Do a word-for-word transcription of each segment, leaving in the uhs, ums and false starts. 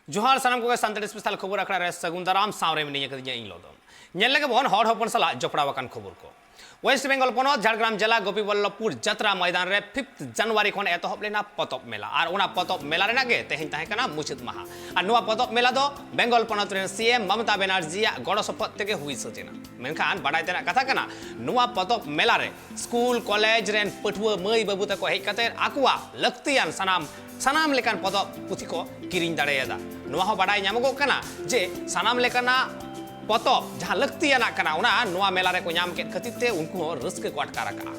ᱡᱚᱦᱟᱨ ᱥᱟᱱᱟᱢ ᱠᱚᱜᱮ ᱥᱟᱱᱛᱟᱲᱤ ᱥᱯᱮᱥᱟᱞ ᱠᱷᱚᱵᱚᱨ ᱟᱠᱷᱲᱟ ᱨᱮ ᱥᱟᱹᱜᱩᱱ ᱫᱟᱨᱟᱢ᱾ ᱥᱟᱶᱨᱮ ᱢᱤᱱᱟᱹᱧᱟ ᱠᱟᱹᱫᱤᱧᱟ ᱤᱧ ᱞᱚᱫᱚᱢ᱾ ᱧᱮᱞ ᱞᱮᱜᱮ ᱵᱚᱱ ᱦᱚᱲ ᱦᱚᱯᱚᱱ ᱥᱟᱞᱟᱜ ᱡᱚᱯᱲᱟᱣ ᱟᱠᱟᱱ ᱠᱷᱚᱵᱚᱨ ᱠᱚ᱾ ᱳᱭᱮᱥᱴ ᱵᱮᱝᱜᱚᱞ ᱯᱚᱱᱚᱛ ᱡᱷᱟᱲᱜᱨᱟᱢ ᱡᱮᱞᱟ ᱜᱳᱯᱤᱵᱚᱞᱞᱚᱵᱷᱯᱩᱨ ᱡᱟᱛᱨᱟ ᱢᱚᱭᱫᱟᱱ ᱨᱮ ᱯᱷᱤᱯᱛᱷ ᱡᱟᱱᱩᱣᱟᱨᱤ ᱠᱷᱚᱱ ᱮᱛᱚᱦᱚᱵ ᱞᱮᱱᱟ ᱯᱚᱛᱚᱵ ᱢᱮᱞᱟ᱾ ᱟᱨ ᱚᱱᱟ ᱯᱚᱛᱚᱵ ᱢᱮᱞᱟ ᱨᱮᱱᱟᱜ ᱜᱮ ᱛᱮᱦᱮᱧ ᱛᱟᱦᱮᱸ ᱠᱟᱱᱟ ᱢᱩᱪᱟᱹᱫ ᱢᱟᱦᱟ᱾ ᱟᱨ ᱱᱚᱣᱟ ᱯᱚᱛᱚᱵ ᱢᱮᱞᱟ ᱫᱚ ᱵᱮᱝᱜᱚᱞ ᱯᱚᱱᱚᱛ ᱨᱮᱱ ᱥᱤ ᱮᱢ ᱢᱚᱢᱚᱛᱟ ᱵᱮᱱᱟᱨᱡᱤᱭᱟᱜ ᱜᱚᱲᱚ ᱥᱚᱯᱚᱦᱚᱫ ᱛᱮᱜᱮ ᱦᱩᱭ ᱥᱟᱹᱛ ᱮᱱᱟ᱾ ᱢᱮᱱᱠᱷᱟᱱ ᱵᱟᱰᱟᱭ ᱛᱮᱱᱟᱜ ᱠᱟᱛᱷᱟ ᱠᱟᱱᱟ, ᱱᱚᱣᱟ ᱯᱚᱛᱚᱵ ᱢᱮᱞᱟ ᱨᱮ ᱥᱠᱩᱞ ᱠᱚᱞᱮᱡᱽ ᱨᱮᱱ ᱯᱟᱹᱴᱷᱩᱣᱟᱹ ᱢᱟᱹᱭ ᱵᱟᱹᱵᱩ ᱛᱟᱠᱚ ᱦᱮᱡ ᱠᱟᱛᱮ ᱟᱠᱚᱣᱟᱜ ᱞᱟᱹᱠᱛᱤᱭᱟᱱ ᱥᱟᱱᱟᱢ ᱥᱟᱱᱟᱢ ᱞᱮᱠᱟᱱ ᱯᱚᱛᱚᱵ ᱯᱩᱛᱷᱤ ᱠᱚ ᱠᱤᱨᱤᱧ ᱫᱟᱲᱮᱭᱟᱫᱟ᱾ ᱱᱚᱣᱟ ᱦᱚᱸ ᱵᱟᱰᱟᱭ ᱧᱟᱢᱚᱜᱚᱜ ᱠᱟᱱᱟ ᱡᱮ ᱥᱟᱱᱟᱢ ᱞᱮᱠᱟᱱᱟᱜ ᱯᱚᱛᱚᱵ ᱡᱟᱦᱟᱸ ᱞᱟᱹᱠᱛᱤᱭᱟᱱᱟᱜ ᱠᱟᱱᱟ, ᱚᱱᱟ ᱱᱚᱣᱟ ᱢᱮᱞᱟ ᱨᱮᱠᱚ ᱧᱟᱢ ᱠᱮᱫ ᱠᱷᱟᱹᱛᱤᱨ ᱛᱮ ᱩᱱᱠᱩ ᱦᱚᱸ ᱨᱟᱹᱥᱠᱟᱹ ᱠᱚ ᱟᱴᱠᱟᱨ ᱟᱠᱟᱫᱼᱟ᱾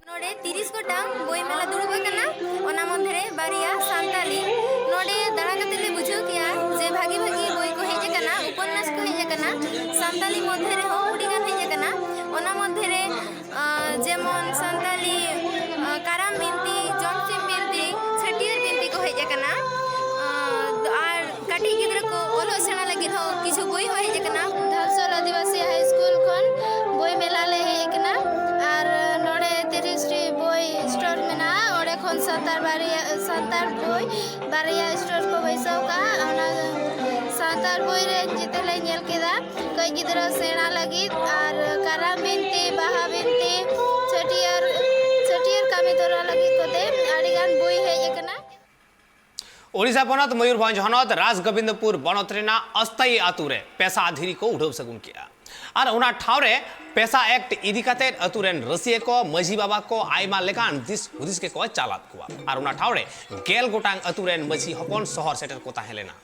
ᱱᱚᱰᱮ ᱛᱤᱨᱤᱥ ᱜᱚᱴᱟᱝ ᱵᱳᱭ ᱢᱮᱞᱟ ᱫᱩᱲᱩᱵ ᱟᱠᱟᱱᱟ᱾ ᱚᱱᱟ ᱢᱚᱫᱽᱫᱷᱮ ᱨᱮ ᱵᱟᱨᱭᱟ ᱥᱟᱱᱛᱟᱞᱤ᱾ ᱱᱚᱰᱮ ᱫᱟᱬᱟ ᱠᱟᱛᱮ ᱞᱮ ᱵᱩᱡᱷᱟᱹᱣ ᱠᱮᱜᱼᱟ ᱡᱮ ᱵᱷᱟᱜᱤ ᱵᱷᱟᱜᱤ ᱵᱳᱭ ᱠᱚ ᱦᱮᱡ ᱟᱠᱟᱱᱟ, ᱩᱯᱚᱱᱱᱟᱥ ᱠᱚ ᱦᱮᱡ ᱟᱠᱟᱱᱟ᱾ ᱥᱟᱱᱛᱟᱞᱤ ᱢᱚᱫᱽᱫᱷᱮ ᱨᱮᱦᱚᱸ ᱟᱹᱰᱤ ᱜᱟᱱ ᱦᱮᱡ ᱟᱠᱟᱱᱟ᱾ ᱚᱱᱟ ᱢᱚᱫᱽᱫᱷᱮ ᱨᱮ, ᱟᱸ, ᱡᱮᱢᱚᱱ ᱥᱟᱱᱛᱟᱞᱤ, ᱟᱸ, ᱠᱟᱨᱟᱢ ᱵᱤᱱᱛᱤ, ᱡᱚᱢᱥᱤᱢ ᱵᱤᱱᱛᱤ, ᱪᱷᱟᱹᱴᱭᱟᱹᱨ ᱵᱤᱱᱛᱤ ᱠᱚ ᱦᱮᱡ ᱟᱠᱟᱱᱟ᱾ ᱟᱸ, ᱟᱨ ᱠᱟᱹᱴᱤᱡ ᱜᱤᱫᱽᱨᱟᱹ ᱠᱚ ᱚᱞᱚᱜ ᱥᱮᱬᱟ ᱞᱟᱹᱜᱤᱫ ᱦᱚᱸ ᱠᱤᱪᱷᱩ ᱵᱳᱭ ᱦᱚᱸ ᱦᱮᱡ ᱟᱠᱟᱱᱟ᱾ ᱫᱷᱟᱣᱥᱚᱞ ᱟᱹᱫᱤᱵᱟᱹᱥᱤ ᱦᱟᱭ ᱥᱠᱩᱞ ᱠᱷᱚᱱ ᱵᱳᱭ ᱢᱮᱞᱟ ᱞᱮ ᱦᱮᱡ ᱟᱠᱟᱱᱟ᱾ ᱟᱨ ᱱᱚᱰᱮ ᱛᱤᱨᱤᱥ ᱴᱤ ᱵᱳᱭ ᱥᱴᱚᱞ ᱢᱮᱱᱟᱜᱼᱟ᱾ ᱚᱸᱰᱮ ᱠᱷᱚᱱ ᱥᱟᱱᱛᱟᱲ ᱵᱟᱨᱭᱟ, ᱥᱟᱱᱛᱟᱲ ᱵᱳᱭ ᱵᱟᱨᱭᱟ ᱥᱴᱚᱞ ᱠᱚ ᱵᱟᱹᱭᱥᱟᱹᱣ ᱠᱟᱜᱼᱟ᱾ ᱚᱱᱟ ᱥᱟᱱᱛᱟᱲ ᱵᱳᱭ ᱨᱮ ᱡᱮᱛᱮ ᱞᱮ ᱧᱮᱞ ᱠᱮᱫᱟ, ᱠᱟᱹᱡ ᱜᱤᱫᱽᱨᱟᱹ ᱥᱮᱬᱟ ᱞᱟᱹᱜᱤᱫ᱾ ᱟᱨ ᱠᱟᱨᱟᱢ ᱵᱤᱱᱛᱤ, ᱵᱟᱦᱟ ᱵᱤᱱᱛᱤ, ᱪᱷᱟᱹᱴᱭᱟᱹᱨ, ᱪᱷᱟᱹᱴᱭᱟᱹᱨ ᱠᱟᱹᱢᱤ ᱛᱚᱨᱟ ᱞᱟᱹᱜᱤᱫ ᱠᱚᱛᱮ ᱟᱹᱰᱤ ᱜᱟᱱ ᱵᱳᱭ ᱦᱮᱡ ᱟᱠᱟᱱᱟ᱾ ᱳᱰᱤᱥᱟ ᱯᱚᱱᱚᱛ ᱢᱚᱭᱩᱨᱵᱷᱚᱸᱡᱽ ᱦᱚᱱᱚᱛ ᱨᱟᱡᱽᱜᱳᱵᱤᱱᱫᱯᱩᱨ ᱵᱚᱱᱚᱛ ᱨᱮᱱᱟᱜ ᱚᱥᱛᱟᱭᱤ ᱟᱛᱳ ᱨᱮ ᱯᱮᱥᱟ ᱫᱷᱤᱨᱤ ᱠᱚ ᱩᱰᱷᱟᱹᱣ ᱥᱟᱹᱜᱩᱱ ᱠᱮᱫᱼᱟ᱾ ᱟᱨ ᱚᱱᱟ ᱴᱷᱟᱶ ᱨᱮ ᱯᱮᱥᱟ ᱮᱠᱴ ᱤᱫᱤ ᱠᱟᱛᱮ ᱟᱛᱳ ᱨᱮᱱ ᱨᱟᱹᱥᱤᱭᱟᱹ ᱠᱚ, ᱢᱟᱹᱡᱷᱤ ᱵᱟᱵᱟ ᱠᱚ ᱟᱭᱢᱟ ᱞᱮᱠᱟᱱ ᱫᱤᱥ ᱦᱩᱫᱤᱥ ᱜᱮᱠᱚ ᱪᱟᱞᱟᱫ ᱠᱚᱣᱟ᱾ ᱟᱨ ᱚᱱᱟ ᱴᱷᱟᱶ ᱨᱮ ᱜᱮᱞ ᱜᱚᱴᱟᱝ ᱟᱛᱳ ᱨᱮᱱ ᱢᱟᱹᱡᱷᱤ ᱦᱚᱯᱚᱱ ᱥᱚᱦᱚᱨ ᱥᱮᱴᱮᱨ ᱠᱚ ᱛᱟᱦᱮᱸ ᱞᱮᱱᱟ᱾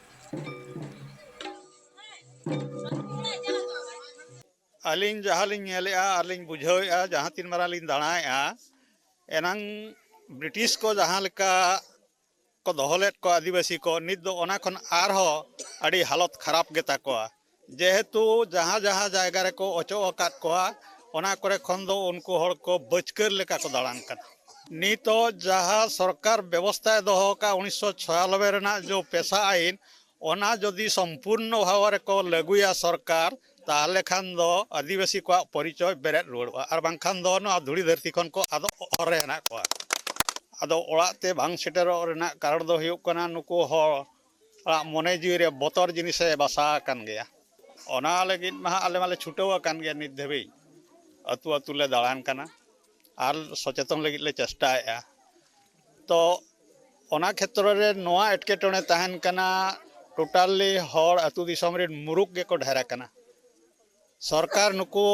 ᱟᱹᱞᱤᱧ ᱡᱟᱦᱟᱸ ᱞᱤᱧ ᱧᱮᱞᱮᱜᱼᱟ ᱟᱨ ᱞᱤᱧ ᱵᱩᱡᱷᱟᱹᱣᱮᱜᱼᱟ, ᱡᱟᱦᱟᱸ ᱛᱤᱱ ᱢᱟᱨᱟᱝ ᱞᱤᱧ ᱫᱟᱬᱟᱭᱮᱜᱼᱟ, ᱮᱱᱟᱝ ᱵᱨᱤᱴᱤᱥ ᱠᱚ ᱡᱟᱦᱟᱸ ᱞᱮᱠᱟ ᱠᱚ ᱫᱚᱦᱚ ᱞᱮᱫ ᱠᱚᱣᱟ ᱟᱹᱫᱤᱵᱟᱹᱥᱤ ᱠᱚ, ᱱᱤᱛ ᱫᱚ ᱚᱱᱟ ᱠᱷᱚᱱ ᱟᱨᱦᱚᱸ ᱟᱹᱰᱤ ᱦᱟᱞᱚᱛ ᱠᱷᱟᱨᱟᱯ ᱜᱮᱛᱟ ᱠᱚᱣᱟ᱾ ᱡᱮᱦᱮᱛᱩ ᱡᱟᱦᱟᱸ ᱡᱟᱦᱟᱸ ᱡᱟᱭᱜᱟ ᱨᱮᱠᱚ ᱚᱪᱚᱜ ᱟᱠᱟᱫ ᱠᱚᱣᱟ, ᱚᱱᱟ ᱠᱚᱨᱮ ᱠᱷᱚᱱ ᱫᱚ ᱩᱱᱠᱩ ᱦᱚᱲ ᱠᱚ ᱵᱟᱹᱪᱠᱟᱹᱨ ᱞᱮᱠᱟ ᱠᱚ ᱫᱟᱬᱟᱱ ᱠᱟᱱᱟ᱾ ᱱᱤᱛᱚᱜ ᱡᱟᱦᱟᱸ ᱥᱚᱨᱠᱟᱨ ᱵᱮᱵᱚᱥᱛᱷᱟᱭ ᱫᱚᱦᱚ ᱟᱠᱟᱫ ᱩᱱᱤᱥᱥᱚ ᱪᱷᱚᱭᱟᱱᱚᱵᱵᱳᱭ ᱨᱮᱱᱟᱜ ᱡᱚ ᱯᱮᱥᱟ ᱟᱭᱤᱱ, ᱚᱱᱟ ᱡᱩᱫᱤ ᱥᱚᱢᱯᱩᱨᱱᱚ ᱵᱷᱟᱵᱽ ᱨᱮᱠᱚ ᱞᱟᱹᱜᱩᱭᱟ ᱥᱚᱨᱠᱟᱨ, ᱛᱟᱦᱚᱞᱮ ᱠᱷᱟᱱ ᱫᱚ ᱟᱹᱫᱤᱵᱟᱹᱥᱤ ᱠᱚᱣᱟᱜ ᱯᱚᱨᱤᱪᱚᱭ ᱵᱮᱨᱮᱫ ᱨᱩᱣᱟᱹᱲᱚᱜᱼᱟ, ᱟᱨ ᱵᱟᱝᱠᱷᱟᱱ ᱫᱚ ᱱᱚᱣᱟ ᱫᱷᱩᱲᱤ ᱫᱷᱟᱹᱨᱛᱤ ᱠᱷᱚᱱ ᱠᱚ ᱟᱫᱚᱜ ᱦᱚᱨ ᱨᱮ ᱦᱮᱱᱟᱜ ᱠᱚᱣᱟ᱾ ᱟᱫᱚ ᱚᱲᱟᱜ ᱛᱮ ᱵᱟᱝ ᱥᱮᱴᱮᱨᱚᱜ ᱨᱮᱱᱟᱜ ᱠᱟᱨᱚᱱ ᱫᱚ ᱦᱩᱭᱩᱜ ᱠᱟᱱᱟ, ᱱᱩᱠᱩ ᱦᱚᱲᱟᱜ ᱢᱚᱱᱮ ᱡᱤᱣᱤ ᱨᱮ ᱵᱚᱛᱚᱨ ᱡᱤᱱᱤᱥᱮ ᱵᱟᱥᱟ ᱟᱠᱟᱱ ᱜᱮᱭᱟ᱾ ᱚᱱᱟ ᱞᱟᱹᱜᱤᱫ ᱢᱟ ᱦᱟᱸᱜ ᱟᱞᱮ ᱢᱟᱞᱮ ᱪᱷᱩᱴᱟᱹᱣ ᱟᱠᱟᱱ ᱜᱮᱭᱟ, ᱱᱤᱛ ᱫᱷᱟᱹᱵᱤᱡ ᱟᱹᱛᱩ ᱟᱹᱛᱩ ᱞᱮ ᱫᱟᱬᱟᱱ ᱠᱟᱱᱟ ᱟᱨ ᱥᱚᱪᱮᱛᱚᱱ ᱞᱟᱹᱜᱤᱫ ᱞᱮ ᱪᱮᱥᱴᱟᱭᱮᱫᱼᱟ᱾ ᱛᱚ ᱚᱱᱟ ᱠᱷᱮᱛᱨᱚ ᱨᱮ ᱱᱚᱣᱟ ᱮᱴᱠᱮᱴᱚᱬᱮ ᱛᱟᱦᱮᱱ ᱠᱟᱱᱟ, ᱴᱳᱴᱟᱞᱤ ᱦᱚᱲ ᱟᱹᱛᱩ ᱫᱤᱥᱚᱢ ᱨᱮᱱ ᱢᱩᱨᱩᱠ ᱜᱮᱠᱚ ᱰᱷᱮᱨ ᱟᱠᱟᱱᱟ᱾ ᱥᱚᱨᱠᱟᱨ ᱱᱩᱠᱩ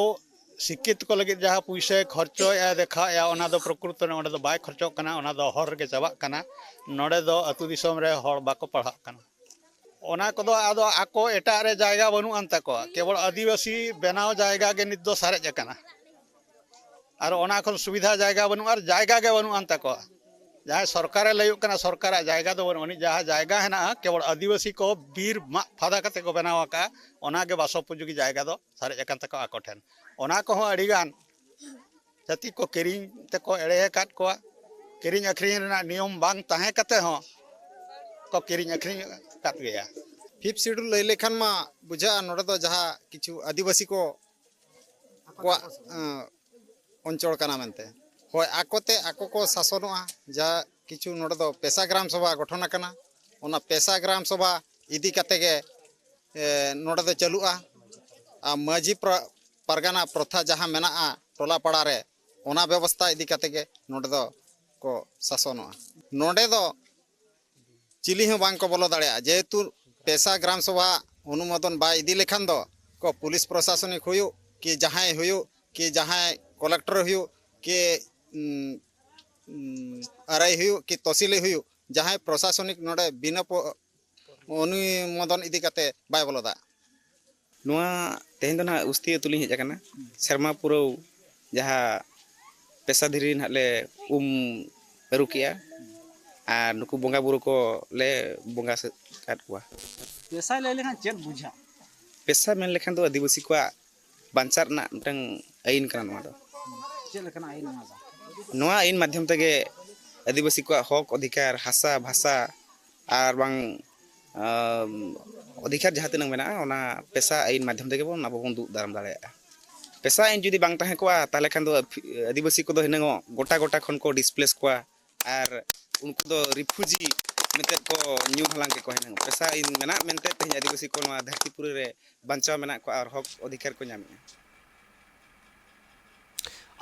ᱥᱤᱠᱠᱷᱤᱛ ᱠᱚ ᱞᱟᱹᱜᱤᱫ ᱡᱟᱦᱟᱸ ᱯᱩᱭᱥᱟᱹᱭ ᱠᱷᱚᱨᱪᱚᱭᱮᱫᱼᱟ, ᱫᱮᱠᱷᱟᱣᱮᱫᱼᱟ, ᱚᱱᱟ ᱫᱚ ᱯᱨᱚᱠᱨᱤᱛᱚ ᱨᱮ ᱚᱸᱰᱮ ᱫᱚ ᱵᱟᱭ ᱠᱷᱚᱨᱪᱚᱜ ᱠᱟᱱᱟ, ᱚᱱᱟ ᱫᱚ ᱦᱚᱨ ᱨᱮᱜᱮ ᱪᱟᱵᱟᱜ ᱠᱟᱱᱟ᱾ ᱱᱚᱰᱮ ᱫᱚ ᱟᱹᱛᱩ ᱫᱤᱥᱚᱢ ᱨᱮ ᱦᱚᱲ ᱵᱟᱠᱚ ᱯᱟᱲᱦᱟᱜ ᱠᱟᱱᱟ᱾ ᱚᱱᱟ ᱠᱚᱫᱚ ᱟᱫᱚ ᱟᱠᱚ ᱮᱴᱟᱜ ᱨᱮ ᱡᱟᱭᱜᱟ ᱵᱟᱹᱱᱩᱜ ᱟᱱ ᱛᱟᱠᱚᱣᱟ, ᱠᱮᱵᱚᱞ ᱟᱹᱫᱤᱵᱟᱹᱥᱤ ᱵᱮᱱᱟᱣ ᱡᱟᱭᱜᱟ ᱜᱮ ᱱᱤᱛ ᱫᱚ ᱥᱟᱨᱮᱡ ᱟᱠᱟᱱᱟ᱾ ᱟᱨ ᱚᱱᱟ ᱠᱷᱚᱱ ᱥᱩᱵᱤᱫᱷᱟ ᱡᱟᱭᱜᱟ ᱵᱟᱹᱱᱩᱜᱼᱟ, ᱟᱨ ᱡᱟᱭᱜᱟ ᱜᱮ ᱵᱟᱹᱱᱩᱜ ᱟᱱ ᱛᱟᱠᱚᱣᱟ᱾ ᱡᱟᱦᱟᱸᱭ ᱥᱚᱨᱠᱟᱨᱮ ᱞᱟᱹᱭᱚᱜ ᱠᱟᱱᱟ, ᱥᱚᱨᱠᱟᱨᱟᱜ ᱡᱟᱭᱜᱟ ᱫᱚ ᱵᱟᱹᱱᱩᱜ ᱟᱹᱱᱤᱡ, ᱡᱟᱦᱟᱸ ᱡᱟᱭᱜᱟ ᱦᱮᱱᱟᱜᱼᱟ ᱠᱮᱵᱚᱞ ᱟᱹᱫᱤᱵᱟᱹᱥᱤ ᱠᱚ ᱵᱤᱨ ᱢᱟᱜ ᱯᱷᱟᱫᱟ ᱠᱟᱛᱮ ᱠᱚ ᱵᱮᱱᱟᱣ ᱟᱠᱟᱫᱼᱟ, ᱚᱱᱟᱜᱮ ᱵᱟᱥᱚᱯᱚᱡᱳᱜᱤ ᱡᱟᱭᱜᱟ ᱫᱚ ᱥᱟᱨᱮᱡ ᱟᱠᱟᱱ ᱛᱟᱠᱚᱣᱟ ᱟᱠᱚ ᱴᱷᱮᱱ᱾ ᱚᱱᱟ ᱠᱚᱦᱚᱸ ᱟᱹᱰᱤᱜᱟᱱ ᱡᱟᱹᱛᱤ ᱠᱚ ᱠᱤᱨᱤᱧ ᱛᱮᱠᱚ ᱮᱲᱮ ᱟᱠᱟᱫ ᱠᱚᱣᱟ᱾ ᱠᱤᱨᱤᱧ ᱟᱹᱠᱷᱨᱤᱧ ᱨᱮᱱᱟᱜ ᱱᱤᱭᱚᱢ ᱵᱟᱝ ᱛᱟᱦᱮᱸ ᱠᱟᱛᱮ ᱦᱚᱸ ᱠᱚ ᱠᱤᱨᱤᱧ ᱟᱹᱠᱷᱨᱤᱧ ᱟᱠᱟᱫ ᱜᱮᱭᱟ᱾ ᱯᱷᱤᱯᱛᱷ ᱥᱤᱰᱩᱞ ᱞᱟᱹᱭ ᱞᱮᱠᱷᱟᱱ ᱢᱟ ᱵᱩᱡᱷᱟᱹᱜᱼᱟ, ᱱᱚᱰᱮ ᱫᱚ ᱡᱟᱦᱟᱸ ᱠᱤᱪᱷᱩ ᱟᱹᱫᱤᱵᱟᱹᱥᱤ ᱠᱚ ᱠᱚᱣᱟᱜ ᱚᱧᱪᱚᱞ ᱠᱟᱱᱟ ᱢᱮᱱᱛᱮ᱾ ᱦᱳᱭ, ᱟᱠᱚᱛᱮ ᱟᱠᱚ ᱠᱚ ᱥᱟᱥᱚᱱᱚᱜᱼᱟ᱾ ᱡᱟ ᱠᱤᱪᱷᱩ ᱱᱚᱰᱮ ᱫᱚ ᱯᱮᱥᱟ ᱜᱨᱟᱢ ᱥᱚᱵᱷᱟ ᱜᱚᱴᱷᱚᱱ ᱟᱠᱟᱱᱟ, ᱚᱱᱟ ᱯᱮᱥᱟ ᱜᱨᱟᱢ ᱥᱚᱵᱷᱟ ᱤᱫᱤ ᱠᱟᱛᱮ ᱜᱮ ᱱᱚᱰᱮ ᱫᱚ ᱪᱟᱹᱞᱩᱜᱼᱟ᱾ ᱟᱨ ᱢᱟᱹᱡᱷᱤ ᱯᱟᱨᱜᱟᱱᱟ ᱯᱨᱚᱛᱷᱟ ᱡᱟᱦᱟᱸ ᱢᱮᱱᱟᱜᱼᱟ ᱴᱚᱞᱟ ᱯᱟᱲᱟ ᱨᱮ, ᱚᱱᱟ ᱵᱮᱵᱚᱥᱛᱷᱟ ᱤᱫᱤ ᱠᱟᱛᱮ ᱜᱮ ᱱᱚᱰᱮ ᱫᱚ ᱠᱚ ᱥᱟᱥᱚᱱᱚᱜᱼᱟ᱾ ᱱᱚᱰᱮ ᱫᱚ ᱪᱤᱞᱤ ᱦᱚᱸ ᱵᱟᱝ ᱠᱚ ᱵᱚᱞᱚ ᱫᱟᱲᱮᱭᱟᱜᱼᱟ, ᱡᱮᱦᱮᱛᱩ ᱯᱮᱥᱟ ᱜᱨᱟᱢ ᱥᱚᱵᱷᱟ ᱚᱱᱩᱢᱳᱫᱚᱱ ᱵᱟᱭ ᱤᱫᱤ ᱞᱮᱠᱷᱟᱱ ᱫᱚ ᱠᱚ ᱯᱩᱞᱤᱥ ᱯᱨᱚᱥᱟᱥᱚᱱᱤᱠ ᱦᱩᱭᱩᱜ ᱠᱤ ᱡᱟᱦᱟᱸᱭ ᱦᱩᱭᱩᱜ ᱠᱤ ᱡᱟᱦᱟᱸᱭ ᱠᱚᱞᱮᱠᱴᱚᱨ ᱦᱩᱭᱩᱜ ᱠᱤ ᱟᱨᱟᱭ ᱦᱩᱭᱩᱜ ᱠᱤ ᱛᱚᱥᱤᱞᱤ ᱦᱩᱭᱩᱜ, ᱡᱟᱦᱟᱸᱭ ᱯᱨᱚᱥᱟᱥᱚᱱᱤᱠ ᱱᱚᱰᱮ ᱵᱤᱱᱟᱹ ᱚᱱᱩᱢᱳᱫᱚᱱ ᱤᱫᱤ ᱠᱟᱛᱮ ᱵᱟᱭ ᱵᱚᱞᱚ ᱫᱟᱲᱮᱭᱟᱜᱼᱟ᱾ ᱱᱚᱣᱟ ᱛᱮᱦᱮᱧ ᱫᱚ ᱱᱟᱦᱟᱜ ᱩᱥᱛᱤ ᱟᱹᱛᱩ ᱞᱤᱧ ᱦᱮᱡ ᱟᱠᱟᱱᱟ᱾ ᱥᱮᱨᱢᱟ ᱯᱩᱨᱟᱹᱣ ᱡᱟᱦᱟᱸ ᱯᱮᱥᱟ ᱫᱷᱤᱨᱤ ᱱᱟᱦᱟᱜ ᱞᱮ ᱩᱢ ᱟᱹᱨᱩ ᱠᱮᱜᱼᱟ, ᱟᱨ ᱱᱩᱠᱩ ᱵᱚᱸᱜᱟ ᱵᱩᱨᱩ ᱠᱚ ᱞᱮ ᱵᱚᱸᱜᱟ ᱥᱟᱹᱛ ᱟᱠᱟᱫ ᱠᱚᱣᱟ᱾ ᱯᱮᱥᱟ ᱞᱟᱹᱭ ᱞᱮᱠᱷᱟᱱ ᱪᱮᱫ ᱵᱩᱡᱷᱟᱹᱜᱼᱟ? ᱯᱮᱥᱟ ᱢᱮᱱ ᱞᱮᱠᱷᱟᱱ ᱫᱚ ᱟᱹᱫᱤᱵᱟᱹᱥᱤ ᱠᱚᱣᱟᱜ ᱵᱟᱧᱪᱟᱜ ᱨᱮᱱᱟᱜ ᱢᱤᱫᱴᱟᱝ ᱟᱹᱭᱤᱱ ᱠᱟᱱᱟ ᱱᱚᱣᱟ ᱫᱚ᱾ ᱪᱮᱫ ᱞᱮᱠᱟᱱᱟᱜ ᱟᱹᱭᱤᱱ ᱚᱱᱟ ᱫᱚ? ᱱᱚᱣᱟ ᱟᱹᱭᱤᱱ ᱢᱟᱫᱽᱫᱷᱚᱢ ᱛᱮᱜᱮ ᱟᱹᱫᱤᱵᱟᱹᱥᱤ ᱠᱚᱣᱟᱜ ᱦᱚᱠ ᱚᱫᱷᱤᱠᱟᱨ, ᱦᱟᱥᱟ ᱵᱷᱟᱥᱟ ᱟᱨ ᱵᱟᱝ ᱟᱢ, ᱚᱫᱷᱤᱠᱟᱨ ᱡᱟᱦᱟᱸ ᱛᱤᱱᱟᱹᱜ ᱢᱮᱱᱟᱜᱼᱟ, ᱚᱱᱟ ᱯᱮᱥᱟ ᱟᱹᱭᱤᱱ ᱢᱟᱫᱽᱫᱷᱚᱢ ᱛᱮᱜᱮ ᱵᱚᱱ, ᱟᱵᱚ ᱵᱚᱱ ᱫᱩᱜ ᱫᱟᱨᱟᱢ ᱫᱟᱲᱮᱭᱟᱜᱼᱟ᱾ ᱯᱮᱥᱟ ᱟᱹᱭᱤᱱ ᱡᱩᱫᱤ ᱵᱟᱝ ᱛᱟᱦᱮᱸ ᱠᱚᱜᱼᱟ, ᱛᱟᱦᱚᱞᱮ ᱠᱷᱟᱱ ᱫᱚ ᱟᱹᱫᱤᱵᱟᱹᱥᱤ ᱠᱚᱫᱚ ᱦᱤᱱᱟᱹᱝ ᱜᱚᱴᱟ ᱜᱚᱴᱟ ᱠᱷᱚᱱ ᱠᱚ ᱰᱤᱥᱯᱞᱮᱥ ᱠᱚᱣᱟ, ᱟᱨ ᱩᱱᱠᱩ ᱫᱚ ᱨᱤᱯᱷᱩᱡᱤ ᱢᱮᱱᱛᱮ ᱠᱚ ᱧᱩᱢ ᱦᱟᱞᱟᱝ ᱠᱮᱠᱚᱣᱟ ᱦᱤᱱᱟᱹᱝ᱾ ᱯᱮᱥᱟ ᱟᱹᱭᱤᱱ ᱢᱮᱱᱟᱜ ᱢᱮᱱᱛᱮ ᱛᱮᱦᱮᱧ ᱟᱹᱫᱤᱵᱟᱹᱥᱤ ᱠᱚ ᱱᱚᱣᱟ ᱫᱷᱟᱹᱨᱛᱤ ᱯᱩᱨᱤ ᱨᱮ ᱵᱟᱧᱪᱟᱣ ᱢᱮᱱᱟᱜ ᱠᱚᱣᱟ ᱟᱨ ᱦᱚᱠ ᱚᱫᱷᱤᱠᱟᱨ ᱠᱚ ᱧᱟᱢᱮᱫᱼᱟ᱾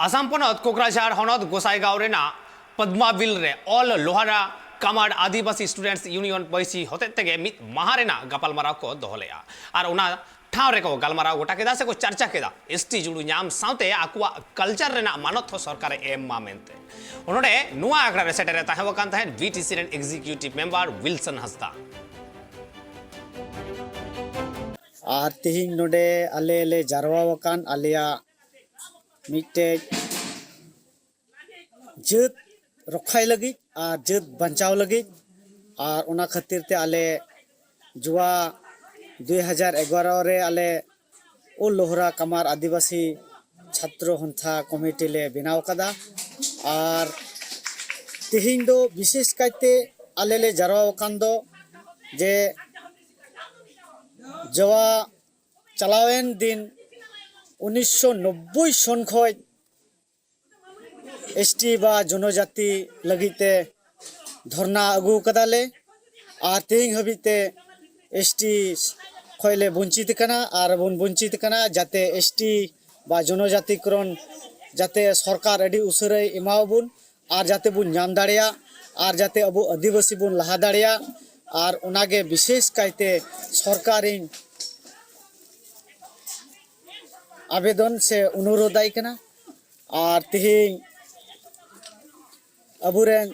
ᱟᱥᱟᱢ ᱯᱚᱱᱚᱛ ᱠᱳᱠᱨᱟᱡᱷᱟᱲ ᱦᱚᱱᱚᱛ ᱜᱚᱥᱟᱭᱜᱟᱸᱣ ᱨᱮᱱᱟᱜ ᱯᱚᱫᱽᱢᱟᱵᱤᱞ ᱨᱮ All Lohara Kamar Adivasi Students Union ᱯᱟᱹᱭᱥᱤ ᱦᱚᱛᱮᱡ ᱛᱮᱜᱮ ᱢᱤᱫ ᱢᱟᱦᱟ ᱨᱮᱱᱟᱜ ᱜᱟᱯᱟᱞᱢᱟᱨᱟᱣ ᱠᱚ ᱫᱚᱦᱚ ᱞᱮᱫᱼᱟ᱾ ᱟᱨ ᱚᱱᱟ ᱴᱷᱟᱶ ᱨᱮᱠᱚ ᱜᱟᱞᱢᱟᱨᱟᱣ ᱜᱚᱴᱟ ᱠᱮᱫᱟ ᱥᱮᱠᱚ ᱪᱟᱨᱪᱟ ᱠᱮᱫᱟ ᱮᱥ ᱴᱤ ᱡᱩᱲᱩ ᱧᱟᱢ ᱥᱟᱶᱛᱮ ᱟᱠᱚᱣᱟᱜ ᱠᱟᱞᱪᱟᱨ ᱨᱮᱱᱟᱜ ᱢᱟᱱᱚᱛ ᱦᱚᱸ ᱥᱚᱨᱠᱟᱨᱮ ᱮᱢ ᱢᱟ ᱢᱮᱱᱛᱮ᱾ ᱱᱚᱰᱮ ᱱᱚᱣᱟ ᱟᱠᱷᱲᱟ ᱨᱮ ᱥᱮᱴᱮᱨ ᱮ ᱛᱟᱦᱮᱸ ᱠᱟᱱ ᱛᱟᱦᱮᱸᱫ ᱵᱷᱤ ᱴᱤ ᱥᱤ ᱨᱮᱱ ᱮᱠᱡᱤᱠᱤᱭᱩᱴᱤᱵᱷ ᱢᱮᱢᱵᱟᱨ ᱣᱤᱞᱥᱚᱱ ᱦᱟᱸᱥᱫᱟ᱾ ᱟᱨ ᱛᱮᱦᱮᱧ ᱱᱚᱰᱮ ᱟᱞᱮ ᱞᱮ ᱡᱟᱨᱣᱟ ᱟᱠᱟᱱ ᱟᱞᱮᱭᱟᱜ ᱢᱤᱫᱴᱮᱡ ᱡᱟᱹᱛ ᱨᱚᱠᱷᱟᱭ ᱞᱟᱹᱜᱤᱫ ᱟᱨ ᱡᱟᱹᱛ ᱵᱟᱧᱪᱟᱣ ᱞᱟᱹᱜᱤᱫ᱾ ᱟᱨ ᱚᱱᱟ ᱠᱷᱟᱹᱛᱤᱨ ᱛᱮ ᱟᱞᱮ ᱡᱩᱣᱟ ᱫᱩᱭ ᱦᱟᱡᱟᱨ ᱮᱜᱟᱨᱚ ᱨᱮ ᱟᱞᱮ All Lohara Kamar Adivasi ᱪᱷᱟᱛᱨᱚ ᱦᱚᱱᱛᱷᱟ ᱠᱚᱢᱤᱴᱤ ᱞᱮ ᱵᱮᱱᱟᱣ ᱠᱟᱫᱟ᱾ ᱟᱨ ᱛᱮᱦᱮᱧ ᱫᱚ ᱵᱤᱥᱮᱥ ᱠᱟᱭᱛᱮ ᱟᱞᱮ ᱞᱮ ᱡᱟᱨᱣᱟ ᱟᱠᱟᱱ ᱫᱚ ᱡᱮ ᱡᱩᱣᱟ ᱪᱟᱞᱟᱣᱮᱱ ᱫᱤᱱ ᱩᱱᱤᱥᱥᱚ ᱱᱚᱵᱵᱳᱭ ᱥᱚᱱ ᱠᱷᱚᱡ ᱮᱥ ᱴᱤ ᱵᱟ ᱡᱚᱱᱚᱡᱟᱛᱤ ᱞᱟᱹᱜᱤᱫ ᱛᱮ ᱫᱷᱚᱨᱱᱟ ᱟᱹᱜᱩ ᱠᱟᱫᱟᱞᱮ᱾ ᱟᱨ ᱛᱮᱦᱮᱧ ᱦᱟᱹᱵᱤᱡ ᱛᱮ ᱮᱥ ᱴᱤ ᱠᱷᱚᱡ ᱞᱮ ᱵᱚᱧᱪᱤᱛ ᱠᱟᱱᱟ ᱟᱨ ᱵᱚᱱ ᱵᱚᱧᱪᱤᱛ ᱠᱟᱱᱟ, ᱡᱟᱛᱮ ᱮᱥ ᱴᱤ ᱵᱟ ᱡᱚᱱᱚᱡᱟᱛᱤ ᱠᱚᱨᱚᱱ ᱡᱟᱛᱮ ᱥᱚᱨᱠᱟᱨ ᱟᱹᱰᱤ ᱩᱥᱟᱹᱨᱟᱭ ᱮᱢᱟᱣᱟᱵᱚᱱ᱾ ᱟᱨ ᱡᱟᱛᱮ ᱵᱚᱱ ᱧᱟᱢ ᱫᱟᱲᱮᱭᱟᱜ, ᱟᱨ ᱡᱟᱛᱮ ᱟᱵᱚ ᱟᱹᱫᱤᱵᱟᱹᱥᱤ ᱵᱚᱱ ᱞᱟᱦᱟ ᱫᱟᱲᱮᱭᱟᱜ᱾ ᱟᱨ ᱚᱱᱟᱜᱮ ᱵᱤᱥᱮᱥ ᱠᱟᱭᱛᱮ ᱥᱚᱨᱠᱟᱨᱤᱧ ᱟᱵᱮᱫᱚᱱ ᱥᱮ ᱚᱱᱩᱨᱳᱫᱷ ᱟᱭ ᱠᱟᱱᱟ᱾ ᱟᱨ ᱛᱮᱦᱮᱧ ᱟᱵᱚᱨᱮᱱ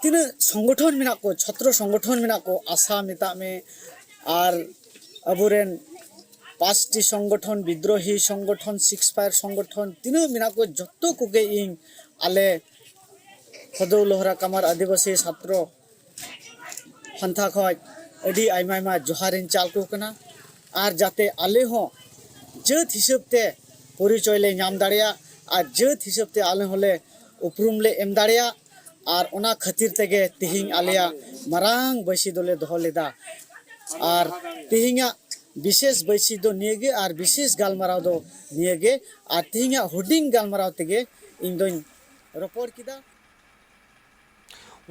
ᱛᱤᱱᱟᱹᱜ ᱥᱚᱝᱜᱚᱴᱷᱚᱱ ᱢᱮᱱᱟᱜ ᱠᱚ, ᱪᱷᱚᱛᱨᱚ ᱥᱚᱝᱜᱚᱴᱷᱚᱱ ᱢᱮᱱᱟᱜ ᱠᱚ, ᱟᱥᱟ ᱢᱮᱛᱟᱜ ᱢᱮ, ᱟᱨ ᱟᱵᱚᱨᱮᱱ ᱯᱟᱸᱪᱴᱤ ᱥᱚᱝᱜᱚᱴᱷᱚᱱ, ᱵᱤᱫᱽᱨᱳᱦᱤ ᱥᱚᱝᱜᱚᱴᱷᱚᱱ, ᱥᱤᱠᱥ ᱯᱟᱭᱟᱨ ᱥᱚᱝᱜᱚᱴᱷᱚᱱ, ᱛᱤᱱᱟᱹᱜ ᱢᱮᱱᱟᱜ ᱠᱚ, ᱡᱚᱛᱚ ᱠᱚᱜᱮ ᱤᱧ ᱟᱞᱮ ᱦᱚᱫᱚᱣ ᱞᱚᱦᱨᱟ ᱠᱟᱢᱟᱨ ᱟᱹᱫᱤᱵᱟᱹᱥᱤ ᱪᱷᱟᱛᱨᱚ ᱯᱟᱱᱛᱷᱟ ᱠᱷᱚᱱ ᱟᱹᱰᱤ ᱟᱭᱢᱟ ᱟᱭᱢᱟ ᱡᱚᱦᱟᱨᱤᱧ ᱪᱟᱞ ᱟᱠᱚ ᱠᱟᱱᱟ᱾ ᱟᱨ ᱡᱟᱛᱮ ᱟᱞᱮ ᱦᱚᱸ ᱡᱟᱹᱛ ᱦᱤᱥᱟᱹᱵ ᱛᱮ ᱯᱚᱨᱤᱪᱚᱭ ᱞᱮ ᱧᱟᱢ ᱫᱟᱲᱮᱭᱟᱜ ᱟᱨ ᱡᱟᱹᱛ ᱦᱤᱥᱟᱹᱵ ᱛᱮ ᱟᱞᱮ ᱦᱚᱸᱞᱮ ᱩᱯᱨᱩᱢ ᱞᱮ ᱮᱢ ᱫᱟᱲᱮᱭᱟᱜ᱾ ᱟᱨ ᱚᱱᱟ ᱠᱷᱟᱹᱛᱤᱨ ᱛᱮᱜᱮ ᱛᱮᱦᱮᱧ ᱟᱞᱮᱭᱟᱜ ᱢᱟᱨᱟᱝ ᱵᱟᱹᱭᱥᱤ ᱫᱚᱞᱮ ᱫᱚᱦᱚ ᱞᱮᱫᱟ᱾ ᱟᱨ ᱛᱮᱦᱮᱧᱟᱜ ᱵᱤᱥᱮᱥ ᱵᱟᱹᱭᱥᱤ ᱫᱚ ᱱᱤᱭᱟᱹᱜᱮ, ᱟᱨ ᱵᱤᱥᱮᱥ ᱜᱟᱞᱢᱟᱨᱟᱣ ᱫᱚ ᱱᱤᱭᱟᱹᱜᱮ᱾ ᱟᱨ ᱛᱮᱦᱮᱧᱟᱜ ᱦᱩᱰᱤᱧ ᱜᱟᱞᱢᱟᱨᱟᱣ ᱛᱮᱜᱮ ᱤᱧ ᱫᱚᱧ ᱨᱚᱯᱚᱲ ᱠᱮᱫᱟ᱾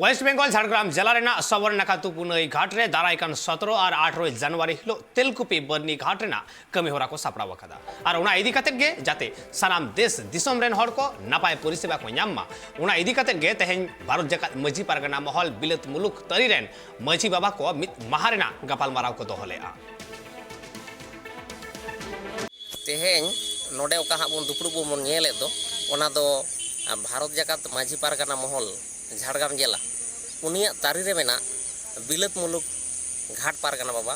ᱳᱭᱮᱥᱴ ᱵᱮᱝᱜᱚᱞ ᱡᱷᱟᱲᱜᱨᱟᱢ ᱡᱮᱞᱟ ᱨᱮᱱᱟᱜ ᱥᱚᱵᱚᱨᱱᱟᱠᱷᱟ ᱛᱩᱯᱩᱱᱟᱹᱭ ᱜᱷᱟᱴ ᱨᱮ ᱫᱟᱨᱟᱭ ᱠᱟᱱ ᱥᱚᱛᱨᱚ ᱟᱨ ᱟᱴᱷᱨᱚ ᱡᱟᱱᱩᱣᱟᱨᱤ ᱦᱤᱞᱳᱜ ᱛᱮᱞᱠᱩᱯᱤ ᱵᱟᱹᱨᱱᱤ ᱜᱷᱟᱴ ᱨᱮᱱᱟᱜ ᱠᱟᱹᱢᱤ ᱦᱚᱨᱟ ᱠᱚ ᱥᱟᱯᱲᱟᱣ ᱟᱠᱟᱫᱟ᱾ ᱟᱨ ᱚᱱᱟ ᱤᱫᱤ ᱠᱟᱛᱮᱫ ᱜᱮ ᱡᱟᱛᱮ ᱥᱟᱱᱟᱢ ᱫᱮᱥ ᱫᱤᱥᱚᱢ ᱨᱮᱱ ᱦᱚᱲ ᱠᱚ ᱱᱟᱯᱟᱭ ᱯᱚᱨᱤᱥᱮᱵᱟ ᱠᱚ ᱧᱟᱢ ᱢᱟ, ᱚᱱᱟ ᱤᱫᱤ ᱠᱟᱛᱮᱫ ᱜᱮ ᱛᱮᱦᱮᱧ ᱵᱷᱟᱨᱚᱛ ᱡᱟᱠᱟᱛ ᱢᱟᱹᱡᱷᱤ ᱯᱟᱨᱜᱟᱱᱟ ᱢᱚᱦᱚᱞ ᱵᱤᱞᱟᱹᱛ ᱢᱩᱞᱩᱠ ᱛᱟᱹᱨᱤ ᱨᱮᱱ ᱢᱟᱹᱡᱷᱤ ᱵᱟᱵᱟ ᱠᱚ ᱢᱤᱫ ᱢᱟᱦᱟ ᱨᱮᱱᱟᱜ ᱜᱟᱯᱟᱞᱢᱟᱨᱟᱣ ᱠᱚ ᱫᱚᱦᱚ ᱞᱮᱫᱼᱟ᱾ ᱛᱮᱦᱮᱧ ᱱᱚᱰᱮ ᱚᱠᱟ ᱦᱟᱸᱜ ᱵᱚᱱ ᱫᱩᱯᱲᱩᱵ ᱵᱚᱱ ᱧᱮᱞᱮᱫ ᱫᱚ, ᱚᱱᱟ ᱫᱚ ᱵᱷᱟᱨᱚᱛ ᱡᱟᱠᱟᱛ ᱢᱟᱹᱡᱷᱤ ᱯᱟᱨᱜᱟᱱᱟ ᱢᱚᱦᱚᱞ ᱡᱷᱟᱲᱜᱨᱟᱢ ᱡᱮᱞᱟ, ᱩᱱᱤᱭᱟᱜ ᱛᱟᱹᱨᱤ ᱨᱮ ᱢᱮᱱᱟᱜ ᱵᱤᱞᱟᱹᱛ ᱢᱩᱞᱩᱠ ᱜᱷᱟᱴ ᱯᱟᱨᱜᱟᱱᱟ ᱵᱟᱵᱟ,